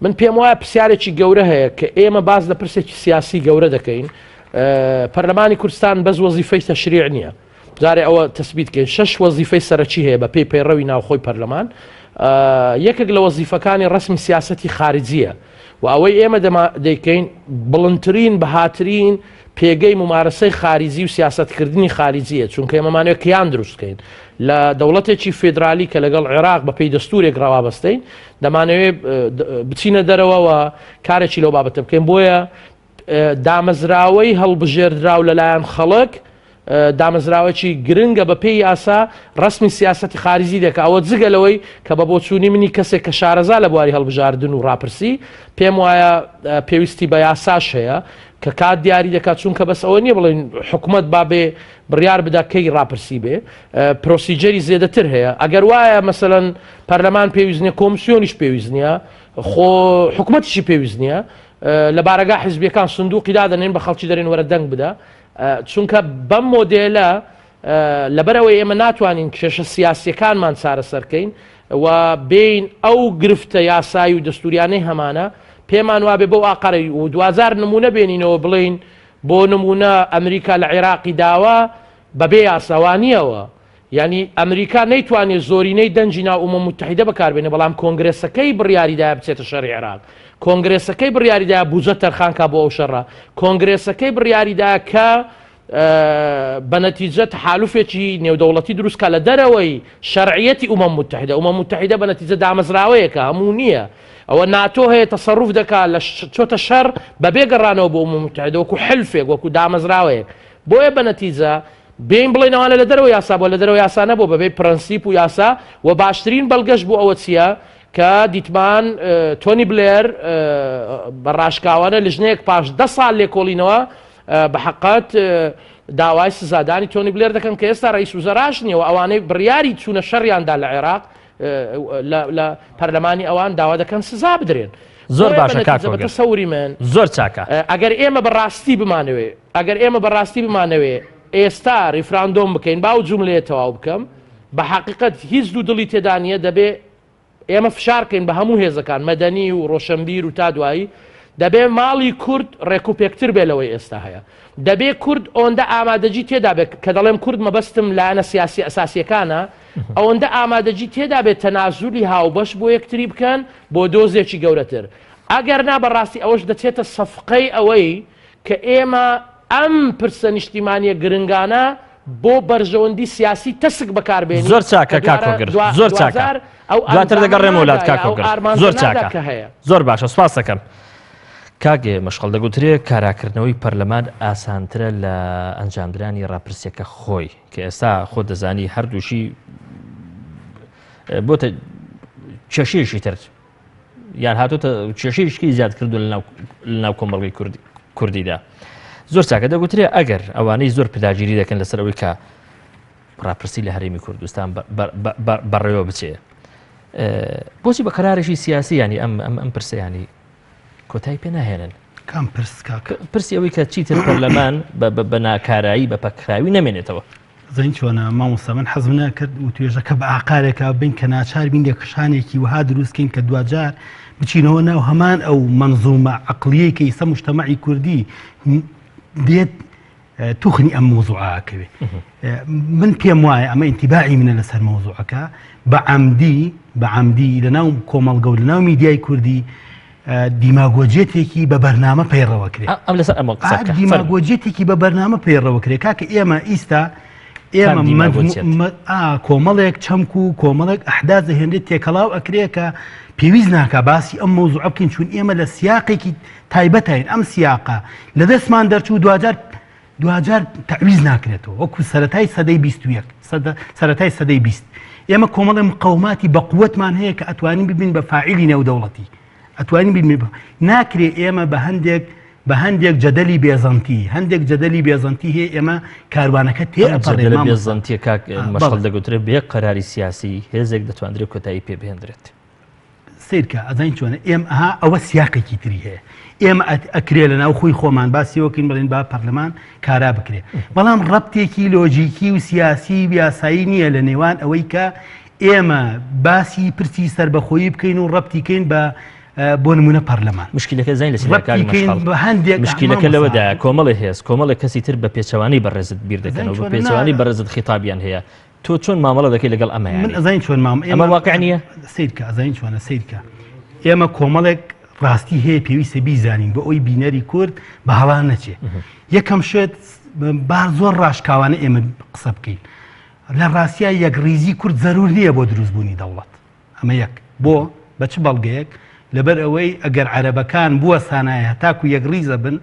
من پێم وایە پرسیارێکی گەورە هەیە کە ئێمە باس لە پرسێکی سیاسی گەورە دەکەین، پەرلەمانی کوردستان بەس وەزیفەی تەشریع نییە، جارێ ئەوە تەسبیت کەین شەش وەزیفەی سەرەکی هەیە بە پێی پەیڕەوی ناوخۆی پەرلەمان یەکێک لە وەزیفەکانی ڕسمی سیاسەتی خارجیە و ئەوەی ئێمە دەیکەین بڵندترین بەهاترین پێگەی ممارەسەی خارجی و سیاستکردنی خارجیە چونکە ئێمەمانەوە کیان دروستکەین لە دەوڵەتێکی فێدرالی کە لەگەڵ عێراق بە پێی دەستورێک ڕەوابەستین دەمانەوێت بچینە دەرەوە و کارێکی لەو بابەتە بکەین بۆیە دامەزراوەی هەڵبژێردراو لەلایەن خەڵک دامەزراوەکی گرنگە بە پێی یاسا ڕەسمی سیاسەتی خارجی دەکا ئەوە جگە لەوەی کە بە بۆچوونی منی کەسێک کە شارەزا لە بواری هەڵبژاردن و ڕاپرسی پێم وایە پێویستی بە یاساش هەیە کە کات دیاری دەکات چونکە بەس ئەوە نییە بڵێن حکومەت با بێ بڕیار بدا کەی ڕاپرسی بێ procedure ی زێدەتر هەیە ئەگەر وایە مەسەلەن پەرلەمان پێویست نییە کۆمسیۆنیش پێویست نییە خۆ حکومەتیشی پێویست نییە لە بارەگا حزبیەکان سندوقی دادەنێن بە خەڵکی دەرێن وەرە دەنگ بدە چونکە بەم مۆدێلە لەبەرئەوەی ئێمە ناتوانین کێشە سیاسیەکانمان چارەسەرکەین و بێین ئەو گرفتە یاسایی و دەستوریانەی هەمانە پێمان وابێ بەو ئاقارەی و دوجار نمونە بێنینەوە بڵێین بۆ نمونە ئەمریکا لە عێراقی داوە بەبێ یاساوانیەوە یانی ئەمریکا نەیتوانێ زۆرینەی دەنگی ناو ئومەم موتەحیدە بەکاربێنێ بەڵام کۆنگرێسەکەی بڕیاریدایە بچێتە شەڕی عێراق کۆنگرێسەکەی بڕیاریدایە بوجە تەرخان کا بۆ ئەو شەڕە کۆنگرێسەکەی بڕیاریدا کە بە نەتیجە تەحالفێکی نێودەوڵەتی دروست کا لە دەرەوەی شەرعیەتی ئومەم موتەحیدە ئومەم موتەحیدە بە نەتیجە دامەزراوەیەکە هەموو نییە ئەوە ناتۆ هەیە تەسەروف دەکا لە چۆتە شەڕ بەبێ گەڕانەوە بۆ ئومەم موتەحیدە وەکو حلفێک وەکو دامەزراوەیەک بۆیە بە نەتیجە بێین بڵێین ئەوانە لە دەرەوەی یاسا بووە، لە دەرەوەی یاسا نەبووە بەبێ پرەنسیپ و یاسا و باشترین بەڵگەش بۆ ئەوە چییە کە دیتمان تۆنی بلێر بە ڕاشکاوانە لژنەیەک پاش دە ساڵ لێکۆڵینەوە بە حەقەت داوای سزادانی تۆنی بلێر دەکەن کە ئێستا ڕئیس وزەراش نییە و ئەوانەی بڕیاری چوونە شەڕیاندا لە عێراق لە پەرلەمانی ئەوان داوا دەکەن سزا بدرێن. زۆر باشە کاک هۆگر. تەسەوری من زۆر چاکە. ئەگەر ئێمە بە ڕاستی بمانەوێ ئەگەر ئێمە بە ڕاستی بمانەوێ ئێستا ریفراندۆم بکەین با ئەو جوملەیە تەواو بکەم بە حەقیقەت هیچ دوو دڵی تێدا نییە دەبێ ئێمە فشار کەین بە هەموو هێزەکان مەدەنی و ڕۆشنبیر و تا دوایی دەبێ ماڵی کورد ڕێکوپێکتر بێ لەوەی ئێستا هەیە دەبێ کورد ئۆندە ئامادەگی تێدا بێت کە دەڵێم کورد مەبەستم لایەنە سیاسی ئەساسیەکانە ئەوەندە ئامادەگی تێدا بێت تەنازولی هاوبەش بۆ یەکتری بکەن بۆ دۆزێکی گەورەتر ئەگەر نا بەڕاستی ئەوەش دەچێتە سەفقەی ئەوەی کە ئێمە ئەم پرسە نیشتیمانیە گرنگانە بۆ بەرژەوەندی سیاسی تەسک بەکار بێنین زۆر چاکە کە کاک دوارە هۆگر دوا زۆر چاکە دواجار ئەو دواتر ئەنجامە دەگەڕێمەوە لات نادا کاک یا ئەو هۆگر ئارمانجە زۆر نادا چاکە کە هەیە. زۆر باشە سوپاس دەکەم کاک مەشخەڵ دەگوترێ کاراکردنەوەی پەرلەمان ئاسانترە لە ئەنجامدرانی ڕاپرسیەکە خۆی کە ئێستا خۆت دەزانی هەردووشی بۆتە کێشەیەکی تر یان هاتۆتە کێشەیەکی زیاد کردو لە ناو کۆمەڵگەی کوردی کوردیدا زۆر چاکە دەگوترێ ئەگەر ئەوانەی زۆر پداگیری دەکەن لەسەر ئەوەی کە ڕاپرسی لە هەرێمی کوردستان بەڕێوە بچێ بۆچی بە قەرارێکی سیاسی ینی ئەم ئەم ئەم پرسیانی کۆتایی پێ ناهێنن کام پرس کاکە پرسی ئەوەی کە چیتر پەرلەمان بە ناکارایی بە پەکخراوی نەمێنێتەوە زەین چۆنە مامۆستا من حەزم نەکرد وتوێژەکە بە ئاقارێکا بین کە ناچار بین لێکخشانێکی وەها دروست کەین کە دواجار بچینەوە ناو هەمان ئەو مەنزومە عەقڵیەی کە ئیستا مجتەمەعی کوردی دێت توخنی ئەم مەوزوعە ئەکەوێ من پێم وایە ئەمە ئینتیباعی منە لەسەر مەوزوعەکە بە عەمدی بە عەمدی لە ناو کۆمەڵگە و لە ناو میدیای کوردی دیماگۆجیەتێکی بە بەرنامە پەیڕەوە کرێ. ئەم لەسەر ئەمە قسە بکە. دیماگۆجیەتێکی بە بەرنامە پەیڕەوە کرێ کاکە ئێمە ئیستا ئێمە کۆمەڵێک چەمک و کۆمەڵێک ئەحداث دەهێنرێت تێکەڵاو ئەکرێ کە پێویست ناکا باسی ئەم مەوزوعە بکەین چون ئێمە لە سیاقێکی تایبەتین ئەم سیاقە لە دەستمان دەرچوو دواجار دواجار تەعویز ناکرێتەوە وەکو سەرەتای سەدەی 21 سەرەتای سەدەی 20 ئێمە کۆمەڵی مقەوماتی بەقوتمان هەیە کە ئەتوانین ببین بە فاعلی نێودەوڵەتی ئەتوانین ببین ناکرێ ئێمە بە هەندێک بە هەندێک جەدەلی بێزەنتی هەندێک جەدەلی بێزەنتی هەیە ئێمە کاروانەکە تێ ئەپەڕێ بێزەنتیە کاک مەشخەڵ دەگوترێت بێ قەراری سیاسی هێزێک دەتواندرێت کۆتایی پێ بهێندرێت. سەیرکە ئەزانی چۆنە ئێم ئەها ئەوە سیاقێکی تری هەیە ئێمە ئەکرێ لە ناو خۆی خۆمان باسیەوەکەین بڵێن با پەرلەمان کارا بکرێ بەڵام ڕەبتێکی لۆجیکی و سیاسی و یاسایی نییە لە نێوان ئەوەی کە ئێمە باسی پرسی سربەخۆیی بکەین و ڕەبتیکەین بە بۆ نمونە پەرلەمان مشکلەکە زین لە هەندێک مشکلەکە لەوەدا کۆمەڵی هێز کۆمەڵی کەسی تر بە پێچەوانەی بەڕێزت بیر دەکەنەوە بە پێچەوانی بەڕێزت خیتابیان هەیە تۆ چۆن مامەڵە دەکەی لەگەڵ ئەمە من ئەزانین چۆن مام ئەمە واقع نییە سیرکە ئەزانین چۆنە سیرکە ئێمە کۆمەڵێک ڕاستی هەیە پێویستە بیزانین بۆ ئەوی بینەری کورد بە هەڵان نەچێ یەکەم شت با زۆر ڕاشکاوانە ئێمە قسە بکەین لە ڕاستیا یەکڕیزی کورد زەرور نییە بۆ دروستبوونی دەوڵەت ئەمە یەک. بۆ؟ بە چ بەڵگەیەک؟ لەبەر ئەوەی ئەگەر عەرەبەکان بوەستانایە هەتاکو یەکڕیزە بن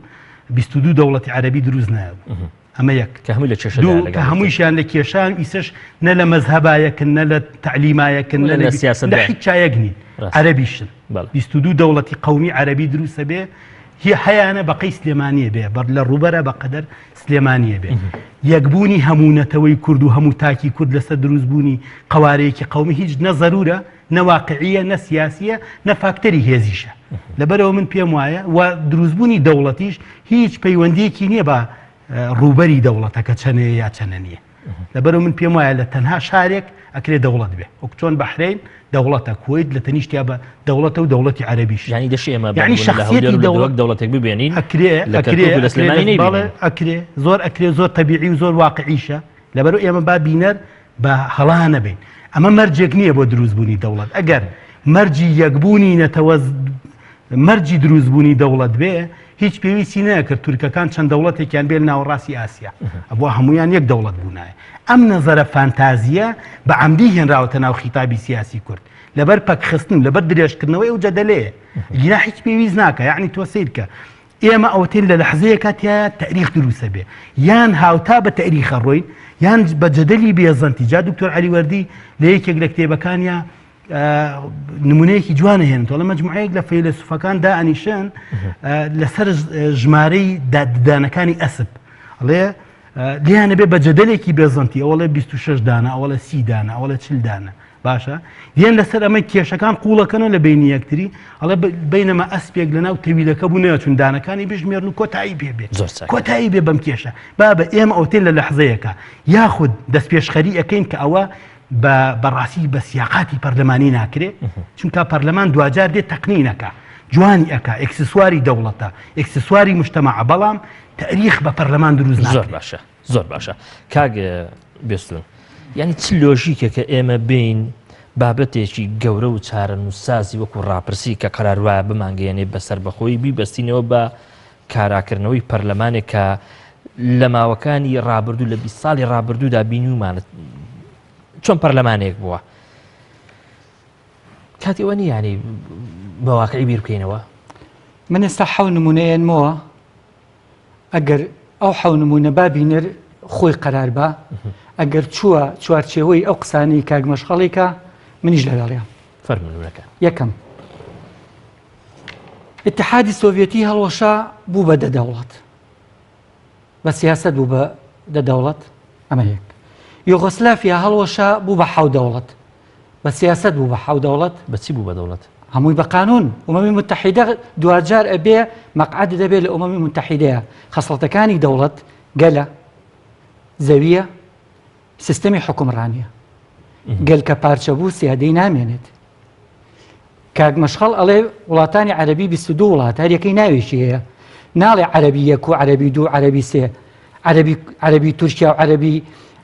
22 دەوڵەتی عەرەبی دروست نەبوو. ئەمە یەک. کە هەمووی لە کێشەدایە دوو، لەگەڵ کە یەکتر. هەموویشیان لە کێشان و ئیسەش نە لە مەزهەبا یەکن، نە لە تەعلیما یەکن، نە نە لە لە سیاسەتدا لە هیچ چا یەک نین. ڕاستە. عەرەبیشن. بەڵێ. 22 دەوڵەتی قەومی عەرەبی دروستە بێ، هی هەیانە بە قەی سلێمانییە بێ، بە لە ڕووبەرە بە قەدەر سلێمانییە بێ. یەکبوونی هەموو نەتەوەی کورد و هەموو تاکی کورد لەسەر دروستبوونی قەوارەیەکی قەومی هیچ نە زەروورە، نە واقعییە، نە سیاسییە، نە فاکتەری هێزیشە. لەبەرئەوە من پێم وایە و دروستبوونی دەوڵەتیش هیچ پەیوەندییەکی نییە بە ڕووبەری دەوڵەتەکە چەنەیە یا چەنە نییە. لەبەرئەوە من پێم وایە لە تەنها شارێک ئەکرێ دەوڵەت بێ. وەک چۆن بەحرەین دەوڵەتە، کوەیت لە تەنیشتیا بە دەوڵەتە و دەوڵەتی عەرەبیش. یانی دەشێ ئێمە یانی بە نموونە لە هەولێر شەخسیەتی و لە دەوڵەت دهۆک دەوڵەتێک ببێنین، ئەکرێ، لە ئەکرێ، کەرکووک و لە ئەکرێ، سلێمانی بەڵێ نەیبینین. ئەکرێ، زۆر ئەکرێ، زۆر تەبیعی و زۆر واقعیشە. لەبەرئەوە ئێمە با بینەر بە هەڵا نەبین. ئەمە مەرجێک نییە بۆ دروستبوونی دەوڵەت. ئەگەر مەرجی یەکبوونی نەتەوە مەرجی دروستبوونی دەوڵەت بێ، هیچ پێویستی نەکرد تورکەکان چەند دەوڵەتێکیان بێ لە ناوەڕاستی ئاسیا. ئەبووە هەموویان یەک دەوڵەت بوونایە. ئەم نەزەرە فانتازییە بە عەمدی هێنراوەتە ناو خیتابی سیاسی کورد. لەبەر پەکخستن و لەبەر درێژکردنەوەی ئەو جەدەلەیە. گینا هیچ پێویست ناکا. یەعنی تۆ سەیرکە ئێمە ئەوەتێن لە لەحزەیەکا تیایا تەئریخ دروسە بێ یان هاوتا بە تەئریخە ڕۆین یان بە جەدەلی بێزەنتی جا دکتۆر عەلی وەردی لە یەکێک لە کتێبەکانیا نمونەیەکی جوانە هێنێتەوە لە مەجموعەیەک لە فەیلەسوفەکان دائەنیشن لەسەر ژمارەی ددانەکانی ئەسپ ئەڵێ لێیانە بێ بە جەدەلێکی بێزەنتی ئەوەڵێ 26 دانە ئەوەڵێ 30 دانە ئەوەڵێ 40 دانە باشە یان لەسەر ئەمە کێشەکان قوڵەکەنەوە لە بینی یەکتری ئەڵێ بینەمە ئەسپێک لەناو تەویلەکە بوو نەچون دانەکانی بژمێرن و کۆتایی پێ بێت کۆتایی بێ بەم کێشە بابە ئێمە ئەوتێن لە لەحزەیەکە یاخود دەستپێشخەری ئەەکەین کە ئەوە بەڕاستی بە سیاقاتی پەرلەمانی ناکرێ چونکە پەرلەمان دواجار دێت تەقنینەکە جوانی ئەک ئێکسسواری دەوڵەتە ئێکسسواری مجتەماعە بەڵام تاریخ بە پەرلەمان دروست زۆر باشە زۆر باشە کاک بێستون یعنی چ لۆژیکێکە ئێمە بین بابەتێکی گەورە و چارەنووسسازی وەکو ڕاپرسی کە قەرار وایە بمانگەیەنێ بە سەربەخۆیی بیبەستینەوە بە کاراکردنەوەی پەرلەمانێک کە لە ماوەکانی ڕابردوو لە 20 ساڵی ڕابردوودا بینیومانە چۆن پەرلەمانێک بووە کاتی ئەوە نییە ینی بە واقعی بیر بکەینەوە من ئێستا حەو نمونەیەنمەوە ئەگەر ئەو حەو نموونە با بینەر خۆی قەرار با، ئەگەر چووە چوارچێوەی ئەو قسانەی کاک مەشخەڵی کا، منیش لەگەڵیام. فەرموو نموونەکان. یەکەم، ئیتحادی سۆڤیەتی هەڵوەشا بوو بە دە دەوڵەت. بە سیاسەت بوو بە دە دەوڵەت، ئەمە یەک. یۆغۆسلافیا هەڵوەشا بوو بە حەو دەوڵەت. بە سیاسەت بوو بە حەو دەوڵەت. بە چی بوو بە دەوڵەت؟ هەمووی بە قانون. ئومەمی متحیدە دواجار ئەبێ مەقعەد دەبێ لە ئومەمی متحیدەیە. خەسڵەتەکانی دەوڵەت گەلە، زەویە، سیستەمی حوکمڕانیە. گەل کە پارچە بوو سیادەی نامێنێت. کاک مەشخەڵ ئەڵێ وڵاتانی عەرەبی 22 وڵات هەر یەکەی ناوێکی هەیە ناڵێ عەرەبی یەک و عەرەبی دوو عەرەبی سێ عەرەبی عەرەبی تورکیا و عەرەبی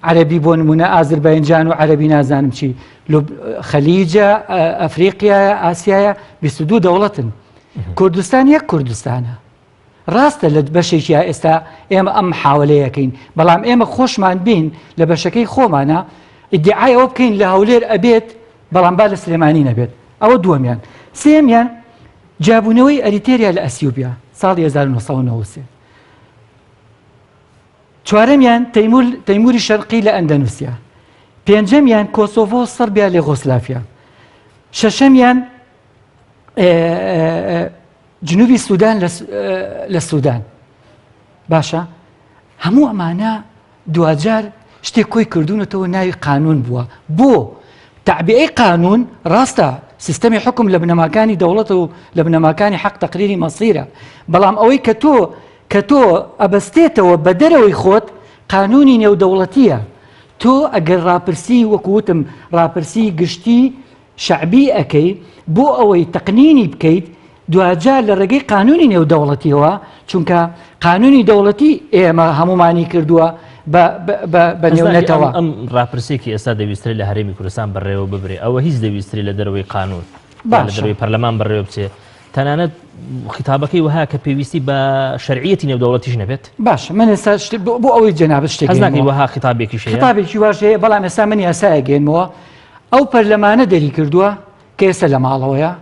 عەرەبی بۆ نمونە ئازربایجان و عەرەبی نازانم چی خەلیجە ئەفریقیایە ئاسیایە 22 دەوڵەتن کوردستان یەک کوردستانە ڕاستە لە بەشێکیا ئێستا ئێمە ئەم محاوەلەیەکەین بەڵام ئێمە خۆشمان بین لە بەشەکەی خۆمانە ئیدعای ئەوە بکەین لە هەولێر ئەبێت بەڵام با لە سلێمانی نەبێت ئەوە دووەمیان سێمیان جیابوونەوەی ئەریتێریا لە ئەسیوبیا ساڵی 1993 چوارەمیان تەیمور تەیموری شەرقی لە ئەندەنوسیا پێنجەمیان کۆسۆڤۆ سڕبیا لە یۆگۆسلافیا شەشەمیان جنوبی سودان لە سودان باشە هەموو ئەمانە دواجار شتێک کۆی کردوونەتەوە ناوی قانون بووە بۆ تەعبیئەی قانون ڕاستە سیستەمی حکم لە بنەماکانی دەوڵەت و لە بنەماکانی حەق تەقریری مەسیرە بەڵام ئەوەی کە تۆ کە تۆ ئەبەستێتەوە بە دەرەوەی خۆت قانونی نێودەوڵەتیە تۆ ئەگەر ڕاپرسی وەکوتم ڕاپرسی گشتی شەعبی ئەکەی بۆ ئەوەی تەقنینی بکەیت دواجار لە ڕێگەی قانونی نێودەوڵەتیەوە چونکە قانونی دەوڵەتی ئێمە هەمومانی کردووە بە نێونەتەوە. ئەم ڕاپرسێکی ئێستا دەویسترێت لە هەرێمی کوردستان بەڕێوە ببرێ ئەوە هیچ دەویسترێت لە دەرەوەی قانون لە دەرەوەی پەرلەمان بەڕێوە بچێ تەنانەت خیتابەکەی وەها کە پێویستی بە شەرعیەتی نێودەوڵەتیش نەبێت باش من ئێستا بۆ ئەوەی جەنابت شتێک حەز ناکەی وەها خیتابێکیش هەیە خیتابێکی واش هەیە بەڵام ئێستا من یاسایەک گەێنمەوە ئەو پەرلەمانە دەری کردووە کە ئێستا لە ماڵەوەیە.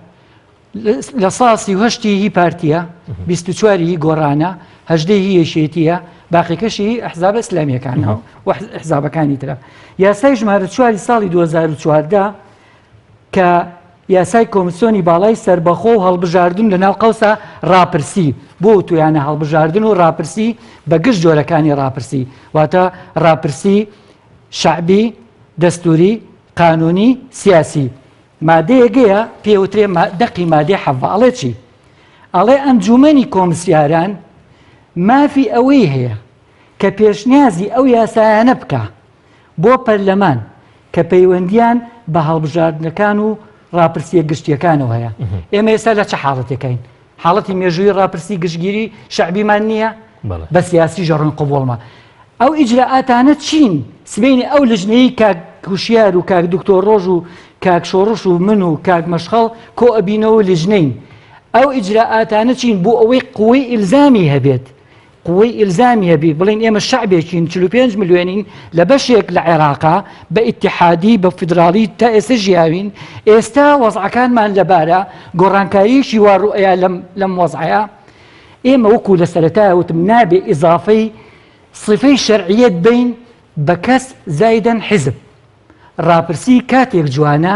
لە سا 38 هی پارتیە 24 هی گۆڕانە هەژدەی هی یەکێتیە باقیەکەشی هی ئەحزابە ئیسلامیەکانە و حزابەکانی ترە. یاسای ژمارە چواری ساڵی 2014 کە یاسای کۆمسیۆنی باڵای سەربەخۆ و هەڵبژاردن لە ناو قەوسا ڕاپرسی بۆ وتویانە هەڵبژاردن و ڕاپرسی بە گشت جۆرەکانی ڕاپرسی واتە ڕاپرسی شەعبی دەستوری قانونی سیاسی مادەیەگەیە پێوترێ دەقی مادەی حەڤە ئەڵێ چی؟ ئەڵێ ئەنجومەنی کۆمسیاران مافی ئەوەی هەیە کە پێشنیازی ئەو یاسایانە بکا بۆ پەرلەمان کە پەیوەندیان بە هەڵبژاردنەکان و ڕاپرسیە گشتیەکانەوە هەیە. ئێمە ئێستا لە چ حاڵەتێکین؟ حاڵەتی مێژووی ڕاپرسی گشتگیری شەعبیمان نییە بە سیاسی ژەڕوون قبوڵمە. ئەو ئیجرائاتانە چین؟ سبەینێ ئەو لجنەیەی کاک هوشیار و کاک دکتۆر ڕۆژ و کاک شۆڕش و من و کاک مەشخەڵ کۆ ئەبینەوە و لجنەین ئەو ئیجرائاتانە چین بۆ ئەوەی قوەی ئیلزامی هەبێت قوەی ئیلزامی هەبی بڵین ئێمە شەعبێکین 45 ملیۆنین لە بەشێک لە عێراقا بە ئیتیحادی بە فیدراڵی تا ئێستا ژیاوین ئێستا وەزعەکانمان لەبارە گۆڕانکاریەکی وا ڕوئەیا لەم لەم وەزعەیە ئێمە وەکو لە سەرەتایە وتم نابێ ئیزافەی سیفەی شەرعیەت بەین بە کەس زایدەن حیزب. ڕاپرسی کاتێک جوانە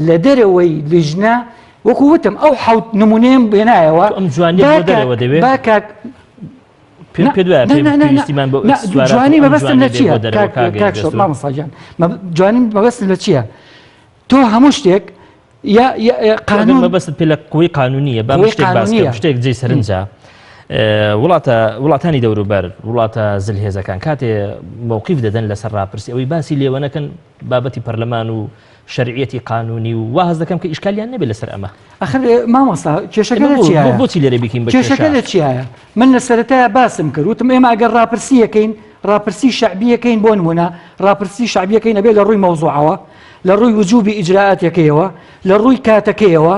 لە دەرەوەی لیژنە وەکو وتم ئەو حەوت نمونەیەم بێنایەوە ئەم جوانیە بۆ دەرەوە دەوێ با کاک پێ پێ دوایە پێویستیمان بۆ جوانی مەبەستم لە چییە کاک مامۆستا گیان جوانی مەبەستم لە چییە تۆ هەموو شتێک یا قانون مەبەستت پێ لە قوەی قانونیە با شتێک باس بکەم شتێک جێی سەرنجە وڵاتە وڵاتانی دەوروبەر وڵاتە زلهێزەکان کاتێ مەوقیف دەدەن لەسەر ڕاپرسی ئەوەی باسی لێوە نەکەن بابەتی پەرلەمان و شەرعیەتی قانونی و وا هەست دەکەم کە ئیشکالیان نەبێت لەسەر ئەمە. ئەخر مامۆستا کێشەکە لە چیایە؟ بۆچی لێرە بیکەین بە کێشەکە لە چیایە؟ من لە سەرەتایە باسم کرد وتم ئێمە ئەگەر ڕاپرسیەکەین ڕاپرسی شەعبیەکەین بۆ نمونە ڕاپرسی شەعبیەکەین ئەبێ لە ڕووی مەوزوعەوە لە ڕووی وجوبی ئیجرائاتەکەیەوە لە ڕووی کاتەکەیەوە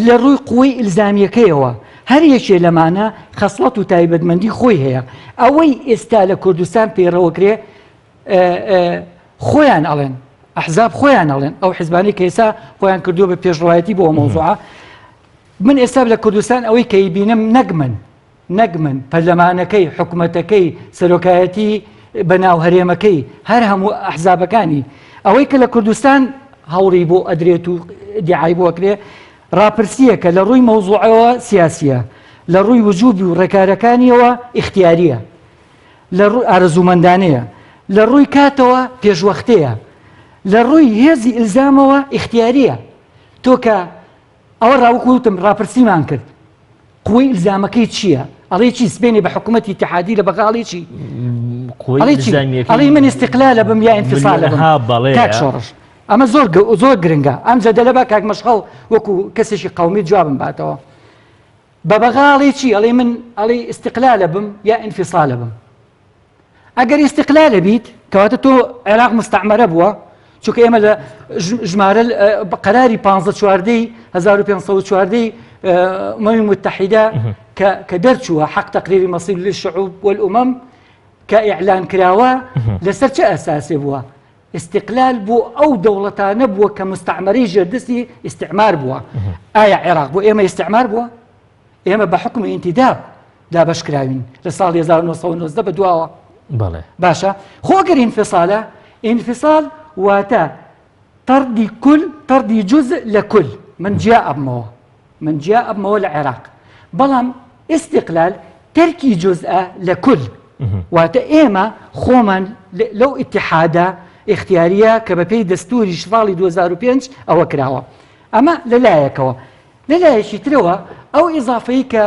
لە ڕووی قوەی ئیلزامیەکەیەوە هەر یەکێ لەمانە خەسڵەت و تایبەتمەندی خۆی هەیە ئەوەی ئێستا لە کوردستان پەیڕەوەکرێ خۆیان ئەڵێن ئەحزاب خۆیان ئەڵێن ئەو حزبانی کە ئێستا خۆیان کردووە بە پێشڕایەتی بۆ مەوزوعە من ئێستا لە کوردستان ئەوەی کە بینم نەک من نەک من پەرلەمانەکەی حکومەتەکەی سەرۆکایەتی بەناو هەرێمەکەی هەر هەموو ئەحزابەکانی ئەوەی کە لە کوردستان هەوڵی بۆ ئەدرێت و دیعای بۆ ئەکرێ ڕاپرسیەکە لە ڕووی مەوزوعەوە سیاسیە لە ڕووی وجوبی و ڕێکارەکانیەوە ئیختیاریە لە ڕووی ئارەزوومەندانەیە لە ڕووی کاتەوە پێشوەختەیە لە ڕووی هێزی ئیلزامەوە ئیختیاریە تۆ کە ئەوە ڕاوەکو وتم ڕاپرسیمان کرد قوەی ئیلزامەکەی چییە؟ ئەڵێ چی سبێنێ بە حکوومەتی ئیتحادی لە بەغا ئەڵێ چی؟ ئەڵێ چی؟ ئەڵێ من ئیستقلالە بم یا ئینفیسالە بم کاک شۆڕش ئەمە زۆر زۆر گرنگە ئەم جەدەلە با کاک مەشخەڵ وەکو کەسێکی قەومی جوابم باتەوە بە بەغا ئەڵێ چی؟ ئەڵێ من ئەڵێ ئیستقلالە بم یا ئینفیسالە بم ئەگەر ئیستقلالە بیت کەواتە تۆ عێراق مستعمەرە بووە چونکە ئێمە لە ژمارە قەراری 15 چواردەی 1514 ئومەمی متحدە کە دەرچووە حەق تەقریری مەسیر للشعوب والأمم کە ئیعلان کراوە لەسەر چه ئەساسێ بووە استقلال بۆ ئەو دەوڵەتانە بووە کە مستعمەرەی ژێردەستی ئیستعمار بووە ئایا عێراق بۆ ئێمە ئیستعمار بووە ئێمە بە حوکمی ئینتیداب دابەش کراوین لە ساڵی 1990 بە دواوە بەڵێ باشە خۆ گەر ئینفصالە ئینفصال واتە طردی کل طردی جزء لە کل من جیا ئەبمەوە من جیا ئەبمەوە لە عێراق بەڵام استقلال تەرکی جزء لە کل واتە ئێمە خۆمان لەو ئیتحادە ئیختیاریە کە بە پێی دەستوری ساڵی 2005 ئەوە کراوە ئەمە لەلایەکەوە لە لایەکی ترەوە ئەو ئیزافەی کە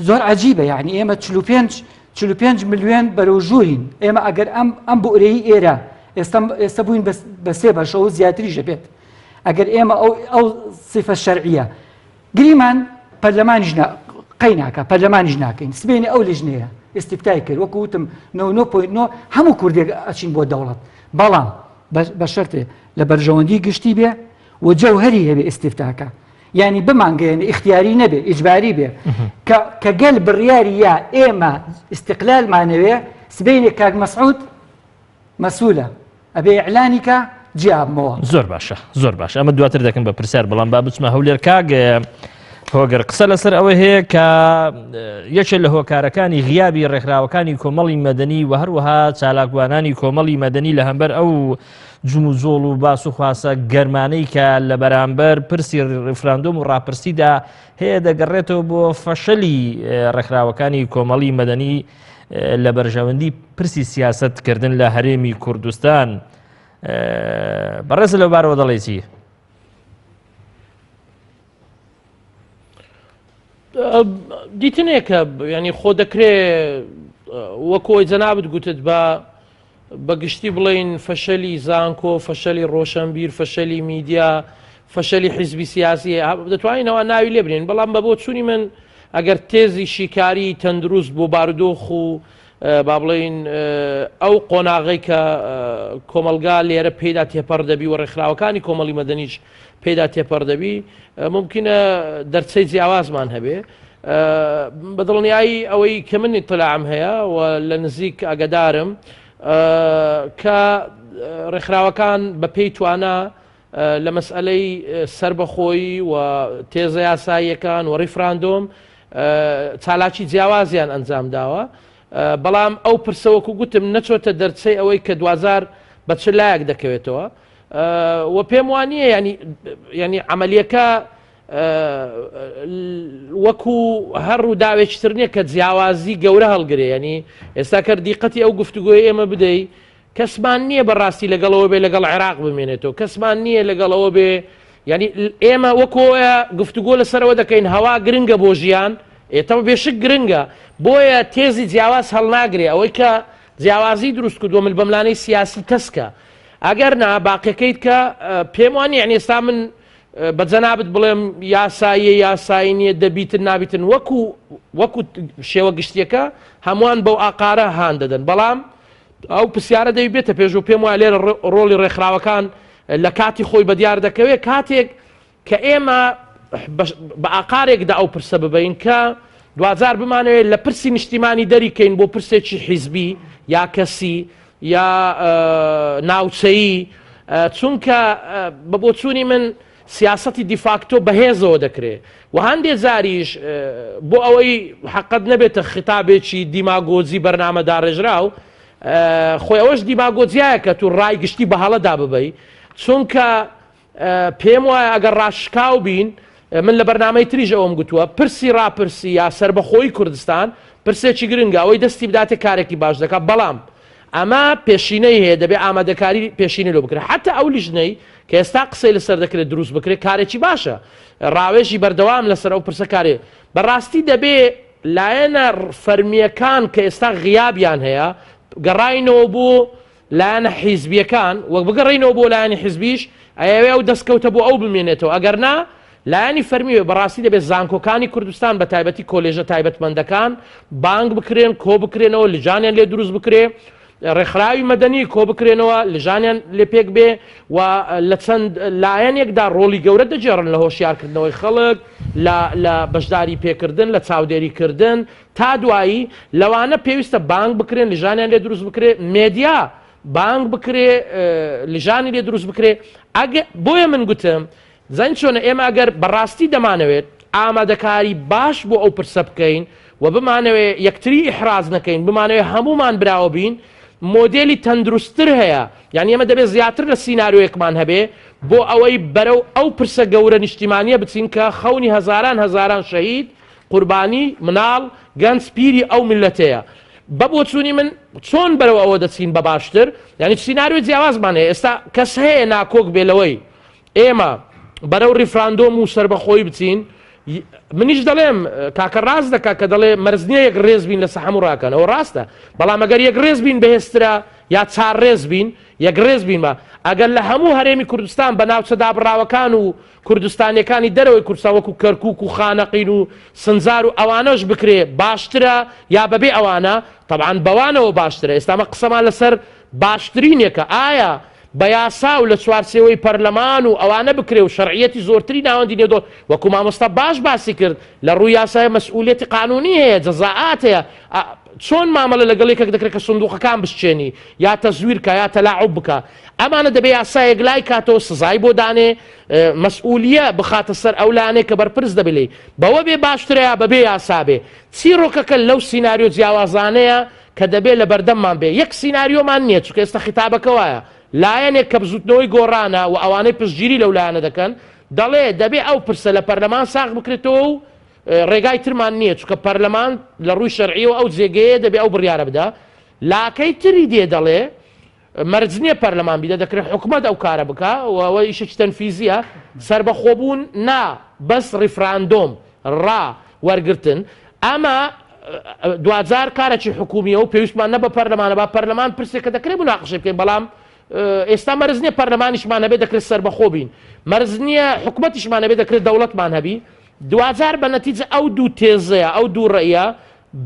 زۆر عجیبە یعنی ئێمە 45 45 ملیۆن بەرەو ژوورین ئێمە ئەگەر ئەم ئەم بورەی ئێرە ئێستا ئێستا بووین بە سێ بەشەوە زیاتریش دەبێت ئەگەر ئێمە ئەو ئەو سیفە شەرعیە گریمان پەرلەمانیش قەی ناکە پەرلەمانیش ناکەین سبێنێ ئەو لیژنەیە ئیستیفتای کرد وەکو وتم 99.9 هەموو کوردێک ئەچین بۆ دەوڵەت بەڵام بە شەرتێ لە بەرژەوەندی گشتی بێ و جەوهەری هەبێ ئیستیفتاکە یانی بمانگەیەنێ ئیختیاری نەبێ ئیجباری بێ کە کە گەل بڕیاری یا ئێمە ئیستقلالمانەوێ سبەینێ کاک مەسعود مەسولە ئەبێ ئیعلانی کە جیابمەوە. زۆر باشە زۆر باشە ئەمە دواتر دەکەم بە پرسیار بەڵام با بچمە هەولێر کاک هۆگەر قسە لەسەر ئەوە هەیە کە یەکێ لە هۆکارەکانی غیابی ڕێکخراوەکانی کۆمەڵی مەدەنی و هەروەها چالاکوانانی کۆمەڵی مەدەنی لە هەمبەر ئەو جموجۆڵ و باس و خواسە گەرمانەی کە لە بەرامبەر پرسی ڕیفراندۆم و ڕاپرسیدا هەیە دەگەڕێتەوە بۆ فەشەلی ڕێکخراوەکانی کۆمەڵی مەدەنی لە بەرژەوەندی پرسی سیاسەتکردن لە هەرێمی کوردستان بەڕێز لەو بارەوە دەڵێ چی؟ دیتنێکە ینی خۆ دەکرێ وەکۆی جەنابت گوتت بە بە گشتی بڵێین فەشەلی زانکۆ، فەشەلی ڕۆشەنبیر، فەشەلی میدیا، فەشەلی حیزبی سیاسی دەتوانین ئەوان ناوی لێ بنێین، بەڵام بە بۆچوونی من ئەگەر تێزی شیکاری تەندروست بۆ بارودۆخ و با بڵێین ئەو قۆناغەی کە کۆمەڵگا لێرە پێیدا تێپەڕ دەبی و ڕێکخراوەکانی کۆمەڵی مەدەنیش پێیدا تێپەڕ دەبی ممکنە دەرچەی جیاوازمان هەبێ. بە دڵنیایی ئەوەی کە من ئیتلاعم هەیە و لە نزیک ئاگدارم کە ڕێکخراوەکان بە پێی توانا لە مەسئلەی سربەخۆیی و تێزە یاساییەکان و ڕیفراندۆم چالاکی جیاوازیان ئەنجام داوە بەڵام ئەو پرسە وەکو گوتم نەچۆتە دەرچەی ئەوەی کە دوازار بە چ لایەک دەکەوێتەوە و پێم وانە ینی ینی عملیەکە وەکو هەر ڕووداوێکی تر نییە کە جیاوازی گەورە هەڵگرێ ینی ئێستا کە دیقەتی ئەو گفتوگۆی ئێمە بدەی کەسمان نییە بەڕاستی لەگەڵەوە بێ لەگەڵ عێراق بمێنێتەوە کەسمان نییە لەگەڵەوە بێ ینی ئێمە وەکۆیە گفتوگۆ لەسەرەوە دەکەین هەوا گرنگە بۆ ژیان ئێتەوە بێشک گرنگە بۆیە تێزی جیاواز هەڵناگرێ ئەوەی کە جیاوازی دروست کردووە مل بەملانەی سیاسی تەسکە ئەگەر نا باقیەکەیت کە پێم وان یعنی ئێستا من بە جەنابت بڵێم یاساییە یاسایی نییە دەبیتن نابیتن وەکو وەکو شێوە گشتیەکە هەمووان بەو ئاقارە هان دەدەن بەڵام ئەو پرسیارە دەوی بێتە پێش و پێم وایە لێرە ڕۆڵی ڕێکخراوەکان لە کاتی خۆی بەدیار دەکەوێت کاتێک کە ئێمە بە ئاقارێکدا ئەو پرسە ببین کە دواجار بمانەوێت لە پرسی نیشتیمانی دەریکەین بۆ پرسێکی حیزبی یا کەسی یا ناوچەیی، چونکە بە بۆچوونی من سیاسەتی دیفاکتۆ بەهێزەوە دەکرێ و هەندێ جاریش بۆ ئەوەی حەقت نەبێتە خیتابێکی دیماگۆجی بەرنامە داڕێژراو، خۆی ئەوەش دیماگۆجیایە کە تو ڕای گشتی بە هەڵەدا ببەی، چونکە پێم وایە ئەگەر ڕاشکاو بین، من لە بەرنامەی تریش ئەوەم گوتووە، پرسی ڕاپرسی یا سەربەخۆیی کوردستان پرسێکی گرنگە، ئەوەی دەستی بداتێ کارێکی باش دەکات، بەڵام ئەمە پێشینەی هەیە، دەبێ ئامادەکاری پێشینەی لۆ بکرێت، حەتا ئەو لیژنەی کە ئێستا قسەی لەسەر دەکرێت دروست بکرێت کارێکی باشە، ڕاوێژی بەردەوام لەسەر ئەو پرسە کارێ، بەڕاستی دەبێ لایەنە فەرمییەکان کە ئێستا غیابیان هەیە گەڕاینەوە بۆ لایەنە حیزبیەکان، وەک بگەڕێینەوە بۆ لایەنی حیزبیش، ئەیەوێ ئەو دەستکەوتە بۆ ئەو بمێنێتەوە، ئەگەر نا لایەنی فەرمی بێ، بەڕاستی دەبێت زانکۆکانی کوردستان بە تایبەتی کۆلێژە تایبەتمەندەکان بانگ بکرێن، کۆ بکرێنەوە، لجانیان لێ دروست بکرێ، ڕێکخراوی مەدەنی کۆ بکرێنەوە، لجانیان لێ پێک بێ و لە چەند لایەنێکدا ڕۆڵی گەورە دەگێڕن لە هۆشیارکردنەوەی خەڵک، لە لە بەشداری پێکردن، لە چاودێریکردن، تا دوایی، لەوانە پێویستە بانگ بکرێن، لژانیان لێ دروست بکرێ، مێدیا بانگ بکرێ، لژانی لێ دروست بکرێ، ئەگە بۆیە من گوتم زانی چۆنە ئێمە ئەگەر بەڕاستی دەمانەوێت ئامادەکاری باش بۆ ئەو پرسە بکەین و بمانەوێ یەکتری ئیحراج نەکەین، بمانەوێ هەموومان براوە بین، مۆدێلی تەندروستتر هەیە، یانی ئێمە دەبێ زیاتر لە سیناریۆیەکمان هەبێ بۆ ئەوەی بەرەو ئەو پرسە گەورە نیشتیمانییە بچین کە خەونی هەزاران هەزاران شەهید قوربانی مناڵ گەنج پیری ئەو میللەتەیە. بە بۆچوونی من چۆن بەرەو ئەوە دەچین بە باشتر یانی سیناریۆی جیاوازمان هەیە ئێستا کەس هەیە ناکۆک بێ لەوەی ئێمە بەرەو ڕیفراندۆم و سەربەخۆی بچین منیش دەڵێم کاکە ڕاست دەکا کە دەڵێ مەرج نییە یەک ڕێز بین لەسەر هەموو ڕاکەن ئەوە ڕاستە بەڵام ئەگەر یەک ڕێز بین بەهێزترە یا چار ڕێز بین یەک ڕێز بین بە ئەگەر لە هەموو هەرێمی کوردستان بە ناوچە دابڕاوەکان و کوردستانیەکانی دەرەوەی کوردستان وەکو کەرکوک و خانەقین و سنجار و ئەوانەش بکرێ باشترە یا بەبێ ئەوانە؟ تەبعەن بەوانەوە باشترە ئێستا ئەمە قسەمان لەسەر باشترینێکە ئایا بە یاسا و لە چوارچێوەی پەرلەمان و ئەوانە بکرێ و شەرعیەتی زۆرتری ناوەندی نێودەوڵ وەکو مامۆستا باش باسی کرد لە ڕووی یاسای مەسئولیەتی قانونی هەیە جەزائات هەیە. چۆن مامەڵە لەگەڵ یەکێک دەکرێت کە سندوقەکان بشچێنی یا تەزویر کا یا تەلاعوب بکا ئەمانە دەبێ یاسایەک لای کاتەوە سزای بۆ دانێ مەسئولیە بخاتە سەر ئەو لایەنەی کە بەرپرس دەبێ لێی بەوە بێ باشترە یا بەبێ یاسا بێ چیڕۆکەکە لەو سیناریۆ جیاوازانەیە کە دەبێ لە بەردەممان بێ یەک سیناریۆمان نییە چونکە ئێستا خیتابەکە وایە لایەنێک کە بزوتنەوەی گۆڕانە و ئەوانەی پشتگیری لەو لایەنە دەکەن دەڵێ دەبێ ئەو پرسە لە پەرلەمان ساغ بکرێتەوە و ڕێگای ترمان نییە چونکە پەرلەمان لە ڕووی شەرعیەوە ئەو جێگەیە دەبێ ئەو بڕیارە بدا لاکەی تری دێ دەڵێ مەرج نییە پەرلەمان بیدە دەکرێت حکومەت ئەو کارە بکا و ئەوە ئیشێکی تەنفیزیە سەربەخۆبوون نا بەس ڕیفراندۆم ڕا وەرگرتن ئەمە دواجار کارێکی حکومیە و پێویستمان نە بە پەرلەمانە با پەرلەمان پرسێکە دەکرێت مناقشەی بکەین بەڵام ئێستا مەرج نییە پەرلەمانیشمان هەبێ دەکرێت سەربەخۆ بین مەرج نییە حکومەتیشمان هەبێ دەکرێت دەوڵەتمان هەبی دواجار بە نەتیجە ئەو دوو تێزەیە ئەو دوو ڕێیە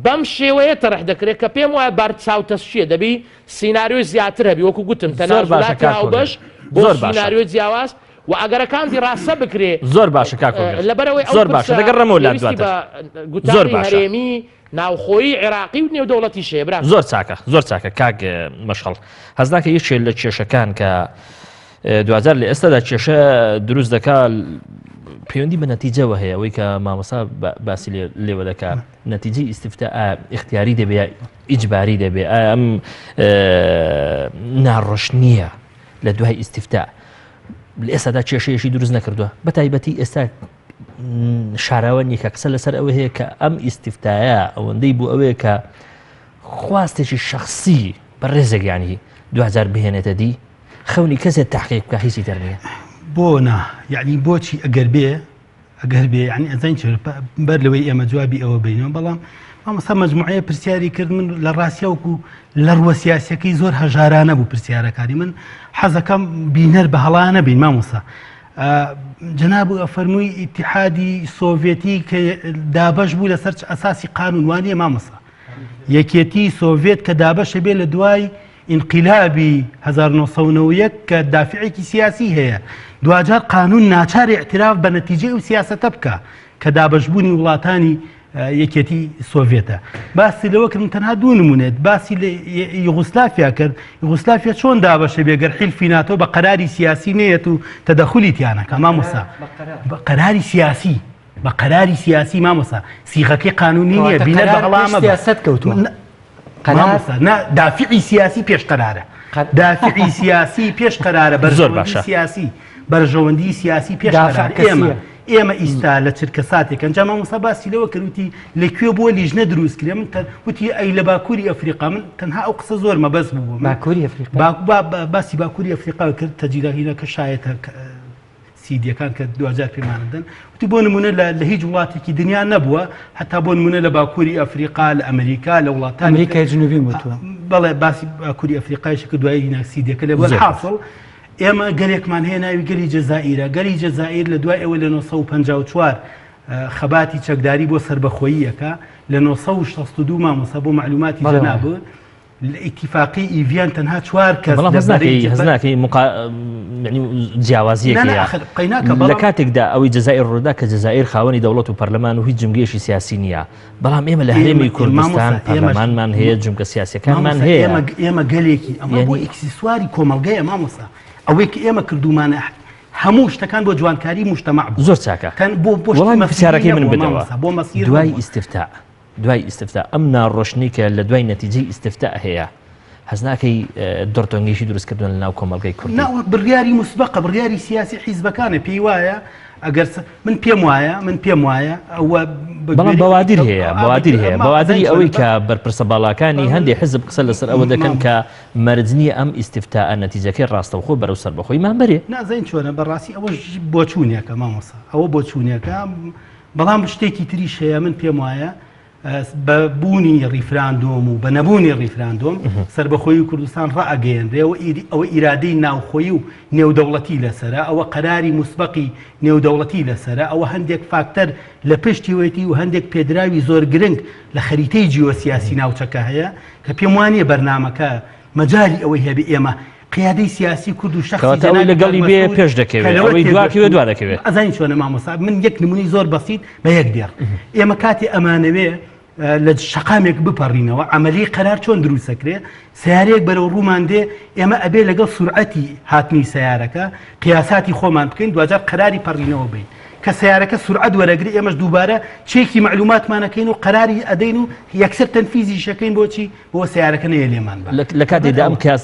بەم شێوەیە تەرح دەکرێت کە پێم وایە بارچاوتەسکییە دەبی سیناریۆی زیاتر هەبی وەکو گوتم زۆر باشە تەنازولاتی کاک هۆگر هاوبەش بۆ زۆر باشە. سیناریۆی جیاواز و ئەگەرەکان دیڕاسە بکرێ زۆر باشە کاک هۆگر لەبەرئەوەی ئەو زۆر باشە پرسە دەگەڕێمەوە لات پێویستی دواتر بە زۆر گوتاری باشە. هەرێمی ناوخۆیی عێراقی و نێودەوڵەتیش هەیە برام. زۆر چاکە زۆر چاکە کاک مەشخەڵ هەست ناکەی یەکێ لە کێشەکان کە دواجار لە ئێستادا کێشە دروست دەکا پەیوەندی بە نەتیجەوە هەیە ئەوەی کە مامۆسا باسی لێوە دەکا نەتیجەی ئیسیفتە ئیختیاری دەبێ ئیجباری دەبێ ئەم ناڕۆشنیە لە دوای ئیسیفتە لە ئێستادا کێشەیەکی دروست نەکردووە بە تایبەتی ئێستا شاراوە نییە کە قسە لەسەر ئەوە هەیە کە ئەم ئیسیفتایە ئەوەندەی بۆ ئەوەیە کە خواستێکی شخصی بە ڕێزێک ینی دوجار بهێنێتە دی خەونی کەسێ تەحقیق بکا هیچی تر نییە. بۆ نا یەعنی بۆچی ئەگەر بێ ئەگەر بێ یعنی ئەزانین چ بەر لەوەی ئێمە جوابی ئەوە بینەوە بەڵام مامۆستا مەجموعەیە پرسیاری کرد من لە ڕاستیا وەکو لە ڕووە سیاسەکەی زۆر هەژارانە بوو پرسیارەکانی من حەزەکەم بینەر بە هەڵا نەبین مامۆستا جەناب فەرمووی ئیتحادی سۆڤێتی کە دابەش بوو لەسەر ئەساسی قانون وانە مامۆستا یەکێتی سۆڤێت کە دابەشە بێ لە دوای ئینقیلابی 1991 کە دافعێکی سیاسی هەیە، دواجار قانوون ناچارە ئیعتراف بە نەتیجەی ئەو سیاسەتە بکا کە دابەشبوونی وڵاتانی یەکێتی سۆڤێتە. باسی لەوە کرد من تەنها دوو نمونێت باسی لە یوغوسلافیا کرد یوغوسلافیا چۆن دابەشە بێ گەر حیلفی ناتۆ بە قەراری سیاسی نەیەت و تەدەخولی تیانەکە مامۆستا بە قەراری سیاسی بە قەراری سیاسی مامۆستا سیغەکەی قانونی نییە بینەر بە هەڵامە سیاست کەوتووە مامۆستا نا دافعی سیاسی پێش قەرارە دافعی سیاسی پێش قەرارە زۆر بەرژەوەندی باشە. سیاسی بەرژەوەندی سیاسی پێش دافع قەرار ئێمە کەسیە. ئێمە ئیستا لە چرکە ساتێک ئەنجا مامۆستا باسی لەوە کرد وتی لە کوێ بووە لیژنە دروست کرێ من وتی ئەی لە باکووری ئەفریقا من تەنها ئەو قسە زۆر مەبەست بوو بۆ من. باکووری ئەفریقا باسی باکووری ئەفریقا کرد تەجیلە کە شایەتە سیدیەکان کە دواجار پێمانەدەن وتی بۆ نمونە لە هیچ وڵاتێکی دنیا نەبووە هەتا بۆ نمونە لە باکووری ئەفریقا لە ئەمریکا لە وڵاتانی ئەمریکای جنوبی وتووە بەڵێ باسی باکووری ئەفریقایش کە دوایی ناکسیدیەکە لە بۆ حاصل ئێمە گەلێکمان هەیە ناوی گەلی جەزائیرە گەلی جەزائیر لە دوای ئەوە لە 1954 خەباتی چەکداری بۆ سربەخۆییەکە لە 1962 مامۆستا بۆ معلوماتی جەناب لە ئیتیفاقی ئیڤیان تەنها چوار کەس بەڵام هەست ناکەی هەست ناکەی مقا یعنی جیاوازییەک نا نا هەیە ئاخر قەیناکە لە بەڵام کاتێکدا ئەوەی جەزائیر ڕوودا کە جەزائیر خاوەنی دەوڵەت و پەرلەمان و هیچ جمگەیەکی سیاسی نییە بەڵام ئێمە لە هەرێمی ئێمە کوردستان مامۆستا ئێمەش پەرلەمانمان هەیە جمگە سیاسیەکانمان مامۆستا هەیە ئێمە ئێمە گەلێکی ئەمە بۆ یعنی ئیکسیسواری کۆمەڵگەیە مامۆستا ئەوەی کە ئێمە کردوومانە هەموو شتەکان بۆ جوانکاری مجتەمع بوو زۆر چاکە تەن بۆ بۆ شتی وەڵامی مەسیری پرسیارەکەی من نەبووە بدەوە مامۆستا بۆ مەسیر دوای نەبووە ئیستفتاء دوای ئیستفتا ئەم ناڕۆشنی کە لە دوای نەتیجەی ئیستفتا هەیە هەست ناکەی دڕدۆنگیشی دروست کردووە لە ناو کۆمەڵگەی کوردی؟ نا بڕیاری موسبەقە بڕیاری سیاسی حیزبەکانە پێی وایە ئەگەر من پێم وایە من پێم وایە ئەوە بەڵام بەوادر هەیە بەوادر هەیە بەوادری ئەوەی کە بەرپرسە باڵاکانی هەندێک حزب قسە لەسەر ئەوە دەکەن کە مەرج نییە ئەم ئیستفتاء نەتیجەکەی ڕاستەوخۆ بەرەو سەربەخۆیمان بەرێ. نازانین چۆنە بەڕاستی ئەوەش بۆچوونێکە مامۆستا ئەوە بۆچوونێکە بەڵام شتێکی تریش هەیە من پێم وایە بە بوونی ڕیفراندۆم و بە نەبوونی ڕیفراندۆم سربەخۆیی کوردستان ڕائەگەیەنرێ و ئەوە ئیرادەی ناوخۆیی و نێودەوڵەتی لەسرە ئەوە قەراری موسبەقی نێودەوڵەتی لەسرە ئەوە هەندێک فاکتەر لە پشتیوەتی و هەندێک پێدراوی زۆر گرنگ لە خەریتەی جیۆسیاسی ناوچەکە هەیە کە پێم وانە بەرنمەکە مەجای ئەوەی هەبێ ئێمە قیادەی سیاسی کورد و شەخسی کەواتە ئەوەی جەنابی لەگەڵی کاک بێ مەسعود پێش کە دەکەوێ، لەوە ئەوەی دوا کەوێ تێگەشتوون دوا دەکەوێ. ئەزانی چۆنە مامۆستا من یەک نمونەی زۆر بەسیت بە یەک دێڕ ئێمە کاتێ ئەمانەوێ لە شەقامێک بپەڕینەوە عەمەلی قەرار چۆن دروستەکرێ سیارەیەک بەرەو ڕوومان دێ ئێمە ئەبێ لەگەڵ سورعەتی هاتنی سیارەکە قیاساتی خۆمان بکەین دواجار قەراری پەڕینەوە بین کە سیارەکە سورعەت وەرەگری ئێمەش دووبارە چێکی معلوماتمانەکەین و قەراری ئەدەین و یەکسەر تەنفیزیشەکەین بۆچی بۆ سیارەکە نەیە لێمان بە لە کاتێدا ئەم قیاس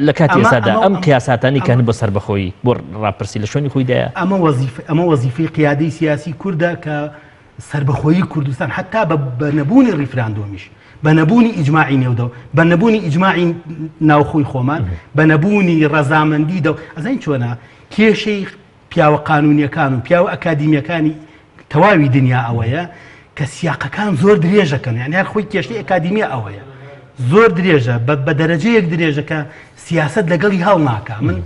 لە کاتی ئێستادا ئەم قیاساتانی کە بۆ سەربەخۆیی بۆ ڕاپرسی لە شوێنی خۆیدایە ئەمە وەزیفە ئەمە وەزیفەی قیادەی سیاسی کوردە کە سەربەخۆیی کوردستان حەتا بە بە نەبوونی ڕیفراندۆمیش، بە نەبوونی ئیجماعی نێودەو، بە نەبوونی ئیجماعی ناوخۆی خۆمان، بە نەبوونی ڕەزامەندی دەو، ئەزانی چۆنە کێشەی پیاوە قانوونیەکان و پیاوە ئەکادیمیەکانی تەواوی دنیا ئەوەیە کە سیاقەکان زۆر درێژەکەن یعنی هەر خۆی کێشەی ئەکادیمیا ئەوەیە زۆر درێژە بە دەرەجەیەک درێژە کە سیاسەت لەگەڵی هەڵناکا من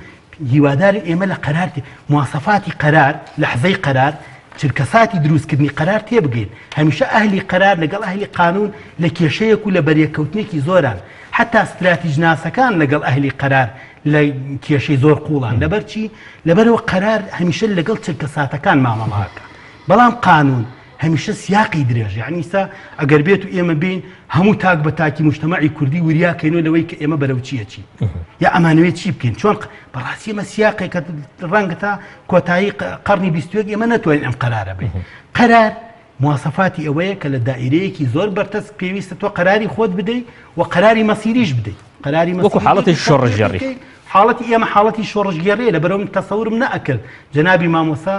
هیوادارین ئێمە لە قەرار مواسەفاتی قەرار لەحزەی قەرار چرکەساتی دروستکردنی قەرار تێبگەین هەمیشە ئەهلی قەرار لەگەڵ ئەهلی قانون لە کێشەیەک و لە بەریەککەوتنێکی زۆران حتا ستراتیژناسەکان لەگەڵ ئەهلی قەرار لە کێشەی زۆر قوڵان لەبەر چی لەبەرەوە قەرار هەمیشە لەگەڵ چرکەساتەکان مامەڵاکە بەڵام قانون هەمیشە سیاقی درێژ یعنی ئیستا ئەگەر بێت و ئێمە بین هەموو تاک بە تاکی مجتەمەعی کوردی وریا کەینەوە لەوەی کە ئێمە بەرەو چی ئەچین یا ئەمانەوێت چی بکەین چۆن بەڕاستی ئێمە سیاقێکە ڕەنگە تا کۆتایی قەرنی 21 ئێمە نەتوانین ئەم قەرارە بین قەرار مواسەفاتی ئەوەیە کە لە دائیرەیەکی زۆر بەرتەسک پێویستە تۆ قەراری خۆت بدەیت و قەراری مەسیریش بدەیت قەراری وەکو حاڵەتی شۆڕشگێڕی حاڵەتی ئێمە حاڵەتی شۆڕشگێڕیە لەبەرەوە من تەسەورم نەئەکرد جەنابی مامۆسا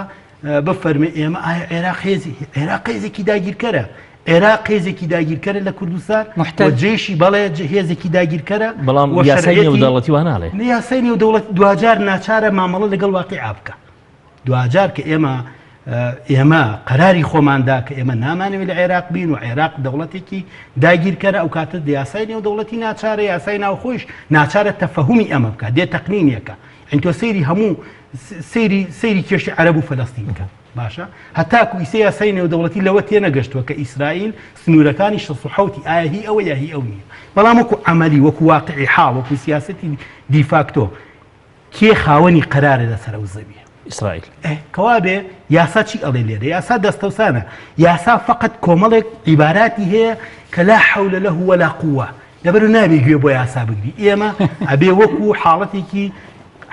بفەرمێ ئێمە ئایا عێراق هێزی عێراق هێزێکی داگیرکەرە عێراق هێزێکی داگیرکەرە لە کوردستان محتل. جێشی بەڵێ هێزێکی داگیرکەرە بەڵام و یاسای شەرعیەتی- نێودەوڵەتی وا ناڵێ. نه یاسای نێودەوڵەتی دواجار ناچارە مامەڵە لەگەڵ واقیع بکە دواجار کە ئێمە ئێمە قەراری خۆماندا کە ئێمە نامانەوێت لە عێراق بین و عێراق دەوڵەتێکی داگیرکەرە ئەو کاتە یاسای نێودەوڵەتی ناچارە یاسای ناوخۆیش ناچارە تەفەهومی ئەمە بکات دێ تەقنینێکە یعنی تۆ سەیری هەموو سەیری سەیری کێشی عەرەب و فەلەستین بکە باشە هەتاکو ئیسە یاسای نێودەوڵەتی لەوە تێنەگەشتووە کە ئیسرائیل سنوورەکانی 67 ئایا هی ئەوە یا هی ئەو نییە بەڵام وەکو عەمەلی وەکو واقعی حاڵ وەکو سیاسەتی دیفاکتۆ کێ خاوەنی قەرارە لەسەر ئەو زەویە ئیسرائیل کەوابێ یاسا چی ئەڵێ لێرە یاسا دەستەوسانە یاسا فقط کۆمەڵێک عیباراتی هەیە کە لا حەولە لەه ولا قووە لەبەرو نابێ گوێ بۆ یاسا بگری ئێمە ئەبێ وەکو حاڵەتێکی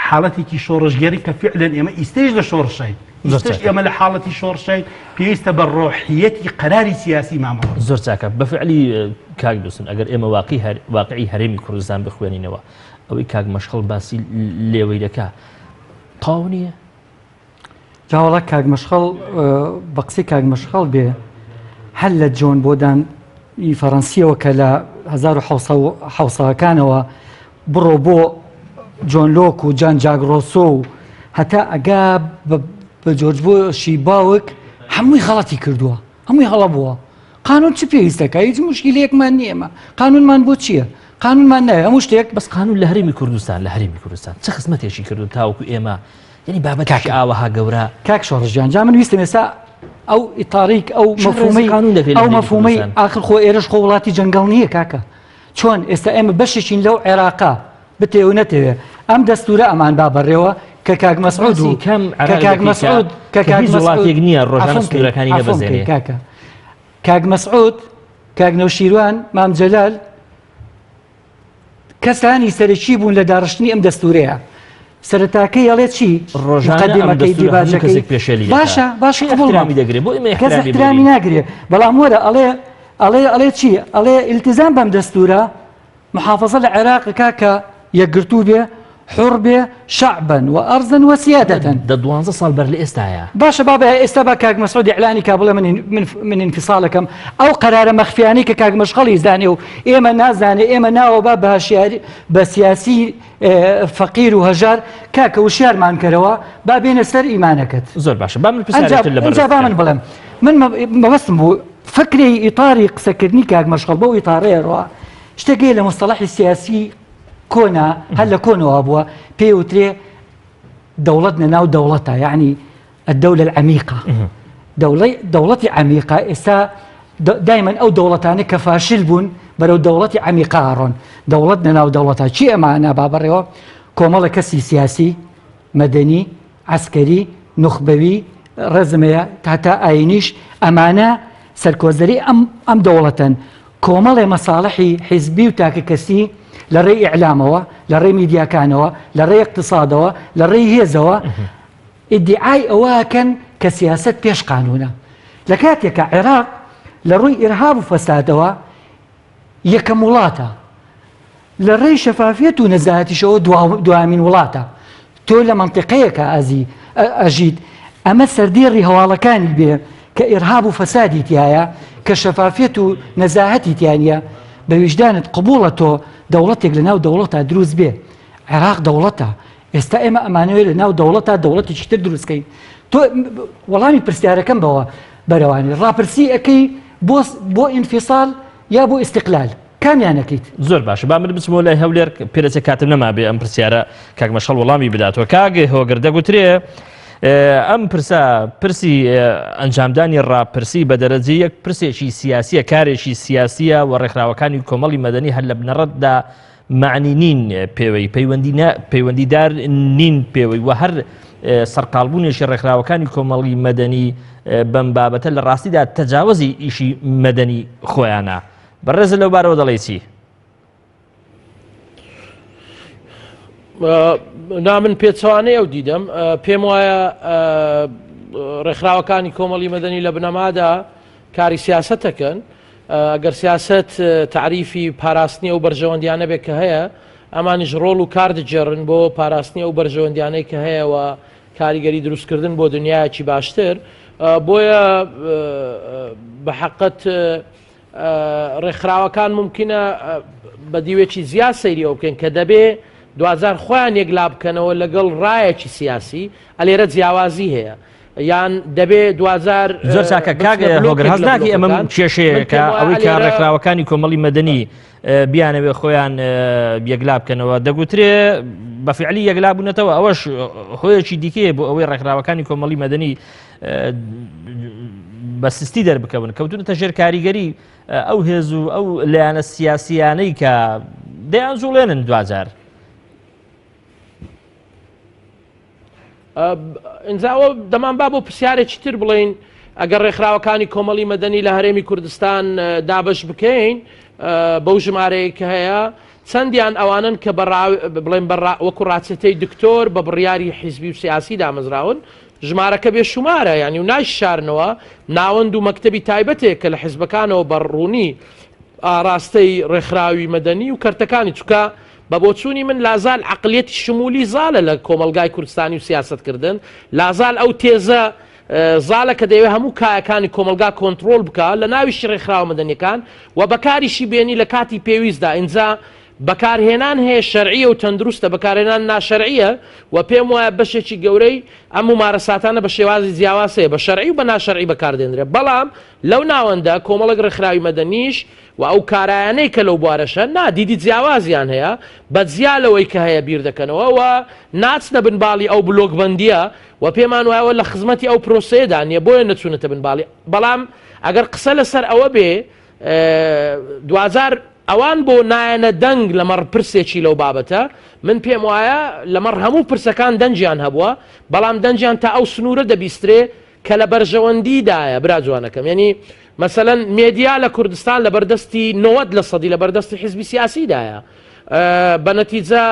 حاڵەتێکی شۆڕشگێری کە فعلەن ئێمە ئیستەیش لە شۆڕشین ئیستەش ئێمە لە حاڵەتی شۆڕشین پێویستە بە ڕۆحیەتی قەراری سیاسی مامەڵە زۆر چاکە بە فعلی کاک دوستن ئەگەر ئێمە واقعی هەر واقعی هەرێمی کوردستان بخوێنینەوە ئەوەی کاک مەشخەڵ باسی لێوەی دەکا تەواو نییە جا وەڵا کاک مەشخەڵ بە قسەی کاک مەشخەڵ بێ هەر لە جۆن بۆدان ی فەڕەنسیەوە کە لە 1970ەکانەوە بڕۆ بۆ جۆن لۆک و جان جاک ڕۆسۆ و هەتا ئەگا بە جۆرج بۆشی باوک هەمووی غەڵەتی کردووە هەمووی هەڵە بووە قانون چ پێویستەکە هیچ مشکلەیەکمان نییە ئێمە قانونمان بۆ چییە قانونمان نایە هەموو شتێک بەس قانون لە هەرێمی کوردستان لە هەرێمی کوردستان چ خزمەتێکی کردو تاوەکو ئێمە یعنی بابەتێکی ئاوەها گەورە کاک شۆڕش گیان جا من ویستم ئێستا ئەو ئیتاریک ئەو مەفهومەی قانون دەکرێت ئەو مەفهومەی ئاخر خۆ ئێرەش خۆ وڵاتی جەنگەڵ نییە کاکە چۆن ئێستا ئێمە بەشێکین لەو عێراقا بتێ و نەتەوێ ئەم دەستورە ئەمان با بەڕێوە کە کاک مەسعود و کەم کە کاک مەسعود کە کاک وڵاتێک نییە ڕۆژانە سنوورەکانی نەبەزێنێ کاکە کاک مەسعود کاک نەوشیروان مام جەلال کەسانی سەرەکی بوون لە داڕشتنی ئەم دەستورەیە سەرەتاکەی ئەڵێ چی ڕۆژانەقدیمەکەی دیباجەکەی پێشێلی باشە باش قبوڵامی دەگرێ بۆ ئێمە کەس احترامی ناگرێ بەڵام وەرە ئەڵێ ئەڵێ ئەڵێ چی ئەڵێ التزام بەم دەستورە محافظە لە عێراق کاکە یەکگرتوو بێ حوڕ بێ شەعبەن و ئەرزن و سیادەتەن. دە دوانزە ساڵ بەر لە ئێستایە. باشە بابە ئێستا با کاک مەسعود ئیعلانی کا بڵێ من من من ئینفیساڵەکەم ئەو قەرارە مەخفیانەی کە کاک مەشخەڵی زانێ و ئێمە نازانێ ئێمە ناوە با بە هەشیاری بە سیاسی فەقیر و هەژار کاکە وشیارمان کەرەوە با بێنە سەر ئیمانەکەت. زۆر باشە با من پرسیارێکتر لە بەڕێز ئینجا با من بڵێم من مەبەستم بوو فکرەی ئیتاری قسەکردنی کاک مەشخەڵ بەو ئیتارەیە ڕوا شتێک هەیە لە مستەڵەحی سیاسی کۆنا هەر لە کۆنەوە بووە پێی وترێ دەوڵەت لە ناو دەوڵەتە یعنی الدولة العميقة دەوڵەتی عەمیقە ئێستا دایمەن ئەو دەوڵەتانە کە فاشل بوون بەرەو دەوڵەتی عەمیقا ڕۆن دەوڵەت لە ناو دەوڵەتە چی ئەمانە با بەڕێوە کۆمەڵە کەسی سیاسی مەدەنی عسکەری نوخبەوی ڕێزمەیە تا تا ئاینیش ئەمانە. سەرکۆزەری ئەم ئەم دەوڵەتەن، کۆمەڵێ مەساڵحی حیزبی و تاکەکەسی لە ڕێی ئیعلامەوە، لە ڕێی میدیاکانەوە، لە ڕێی ئیقتسادەوە، لە ڕێی هێزەوە ئیدیعای ئەوە ئەکەن کە سیاسەت پێش قانوونە. لە کاتێکا عێراق لە ڕووی ئیرهاب و فەسادەوە یەکەم وڵاتە، لە ڕێی شەفافیەت و نەزاهەتیشەوە دوامین وڵاتە. تۆ لە مەنتیقەیەکا ئەزی ئەژیت ئەمە سەردێڕی هەواڵەکانی بێ کە ئیرهاب و فەسادی تیایە کە شەفافیەت و نەزاهەتی تیا نیە بە ویژدانت قبوڵە تۆ دەوڵەتێک لە ناو دەوڵەتا دروست بێ عێراق دەوڵەتە ئێستا ئێمە ئەمانەوێت لە ناو دەوڵەتا دەوڵەتێکی تر دروست کەین تۆ وەڵامی پرسیارەکەم بەوە بەرەوانی ڕاپرسی ئەەکەی بۆ بۆ ئینفیسال یا بۆ ئیستقلال کامیان ئەکەیت؟ زۆر باشە با من بچمەوە لای هەولێر پێدەچێت کاتم نەمابێ ئەم پرسیارە کاک مەشخەڵ وەڵامی بداتەوە کاک هۆگر دەگوترێ ئەم پرسە پرسی ئەنجامدانی ڕاپرسی بە دەرەجە یەک پرسێکی سیاسیە کارێکی سیاسیە و ڕێکخراوەکانی کۆمەڵی مەدەنی هەر لە بنەڕەتدا معنی نین پێوەی پەیوەندی پەیوەندیدار نین پێوەی و هەر سەرقالبوونێکی ڕێکخراوەکانی کۆمەڵی مەدەنی بەم بابەتە لە ڕاستیدا تەجاوزی ئیشی مەدەنی خۆیانە بەڕێزت لەو بارەوە دەڵێی چی؟ نا من پێچەوانەی ئەو دیدەم پێم وایە ڕێکخراوەکانی کۆمەڵی مەدەنی لە بنەمادا کاری سیاستەکەن ئەگەر سیاست تعریفی پاراستنی ئەو بەرژەوەندیانە بێت کە هەیە ئەمانیش ڕۆڵ و کار دەگێڕن بۆ پاراستنی ئەو بەرژەوەندیانەی کە هەیە و کاریگەری دروستکردن بۆ دنیایەکی باشتر بۆیە بە حقت ڕێکخراوەکان مومکینە بە دیوێکی زیاد سەیری ئەو بکەین کە دەبێ دواجار خۆیان یەکلا بکەنەوە لەگەڵ ڕایەکی سیاسی ئەلێرە جیاوازی هەیە یان دەبێ دواجار زۆر چاکە کاک هۆگر هەست ناکەی ئەمە کێشەیە کە ئەوەی کە ڕێکخراوەکانی کۆمەڵی مەدەنی بیانەوێ خۆیان یەکلا بکەنەوە دەگوترێ بە فعلی یەکلا بوونەتەوە ئەوەش هۆیەکی دیکەیە بۆ ئەوەی ڕێکخراوەکانی کۆمەڵی مەدەنی بە سستی دەربکەون کەوتونەتە ژێر کاریگەری ئەو هێز و ئەو لایەنە سیاسیانەی کە دەیان جوڵێنن دواجار. ئینجا ئەوە دەمان با بۆ پرسیارێکی تر بڵین ئەگەر ڕێکخراوەکانی کۆمەڵی مەدەنی لە هەرێمی کوردستان دابش بکەین بەو ژمارەیە کە هەیە چەندیان ئەوانن کە بڵێن وەکو ڕاچێتەی دکتۆر بە بڕیاری حیزبی و سیاسی دامەزراون ژمارەکە بێ شومارە یانی و نایششارنەوە، ناوەند و مەکتەبی تایبەتێک کە لە حزبەکانەوە بە ڕوونی ئاراستەی ڕێکخراوی مەدەنی و کەرتەکانی چونکە بە بۆچوونی من لازال عەقلیەتی شمولی زالە لە کۆمەڵگای کوردستانی و سیاسەتکردن لازال ئەو تێزە زالە کە دەیەوێت هەموو کایەکانی کۆمەڵگا کۆنتڕۆڵ بکا لە ناویشی ڕێکخراوە مەدەنیەکان و بەکاریشی بێنی لە کاتی پێویستدا ئینجا بەکارهێنان هەیە شەرعیە و تەندروستە، بەکارهێنان ناشەرعیە و پێم وایە بەشێکی گەورەی ئەم مومارەساتانە بە شێوازی جیاواز هەیە بە شەرعی و بە ناشەرعی بەکاردێنرێ بەڵام لەو ناوەندە کۆمەڵێک ڕێکخراوی مەدەنیش و ئەو کارایانەی کە لەو بوارەش هەن نا دیدی جیاوازیان هەیە بە جیا لەوەی کە هەیە بیر دەکەنەوە و ناچنە بن باڵی ئەو بلۆکبەندیە و پێمان وایە لە خزمەتی ئەو پرۆسەیەدا نیە بۆیە نەچوونەتە بن باڵی بەڵام ئەگەر قسە لەسەر ئەوە بێ دواجار ئەوان بۆ نایەنە دەنگ لەمەڕ پرسێکی لەو بابەتە؟ من پێم وایە لەمەڕ هەموو پرسەکان دەنگیان هەبووە، بەڵام دەنگیان تا ئەو سنوورە دەبیسترێ کە لە بەرژەوەندیدایە برا جوانەکەم. یەنی مەسەلەن مێدیا لە کوردستان لە بەردەستی 90 لە سەدی لە بەردەستی حیزبی سیاسیدایە. بە نەتیجە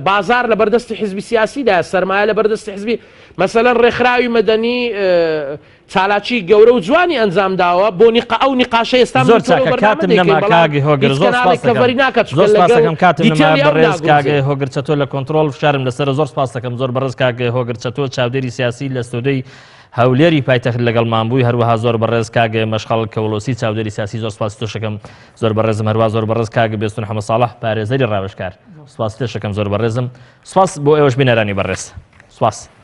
بازار لە بەردەستی حیزبی سیاسیدایە، سەرمایە لە بەردەستی حیزبی مەسەلەن ڕێکخراوی مەدەنی چالاکی گەورە و جوانی ئەنجام داوە بۆ نیقا ئەو نیقاشە ئێستا زۆر چاکە کاتم نەما کاک هۆگر زۆر سپاس دەکەم زۆر سپاس دەکەم کاتم نەما بەڕێز کاک هۆگر چەتۆ لە کۆنتڕۆڵ فشارم لەسەرە زۆر سپاس دەکەم زۆر بەڕێز کاک هۆگر چەتۆ چاودێری سیاسی لە ستۆدیۆی هەولێری پایتەخت لەگەڵمان بووی هەروەها زۆر بەڕێز کاک مەشخەڵ کەوڵۆسی چاودێری سیاسی زۆر سپاسی تۆشەکەم زۆر بەڕێزم هەروە زۆر بەڕێز کاک بێستون حەمە ساڵح پارێزەری ڕاوێژکار سپاس تێشەکەم زۆر بەڕێزم سپاس بۆ ئێوەش بینەرانی بەڕێز سپاس.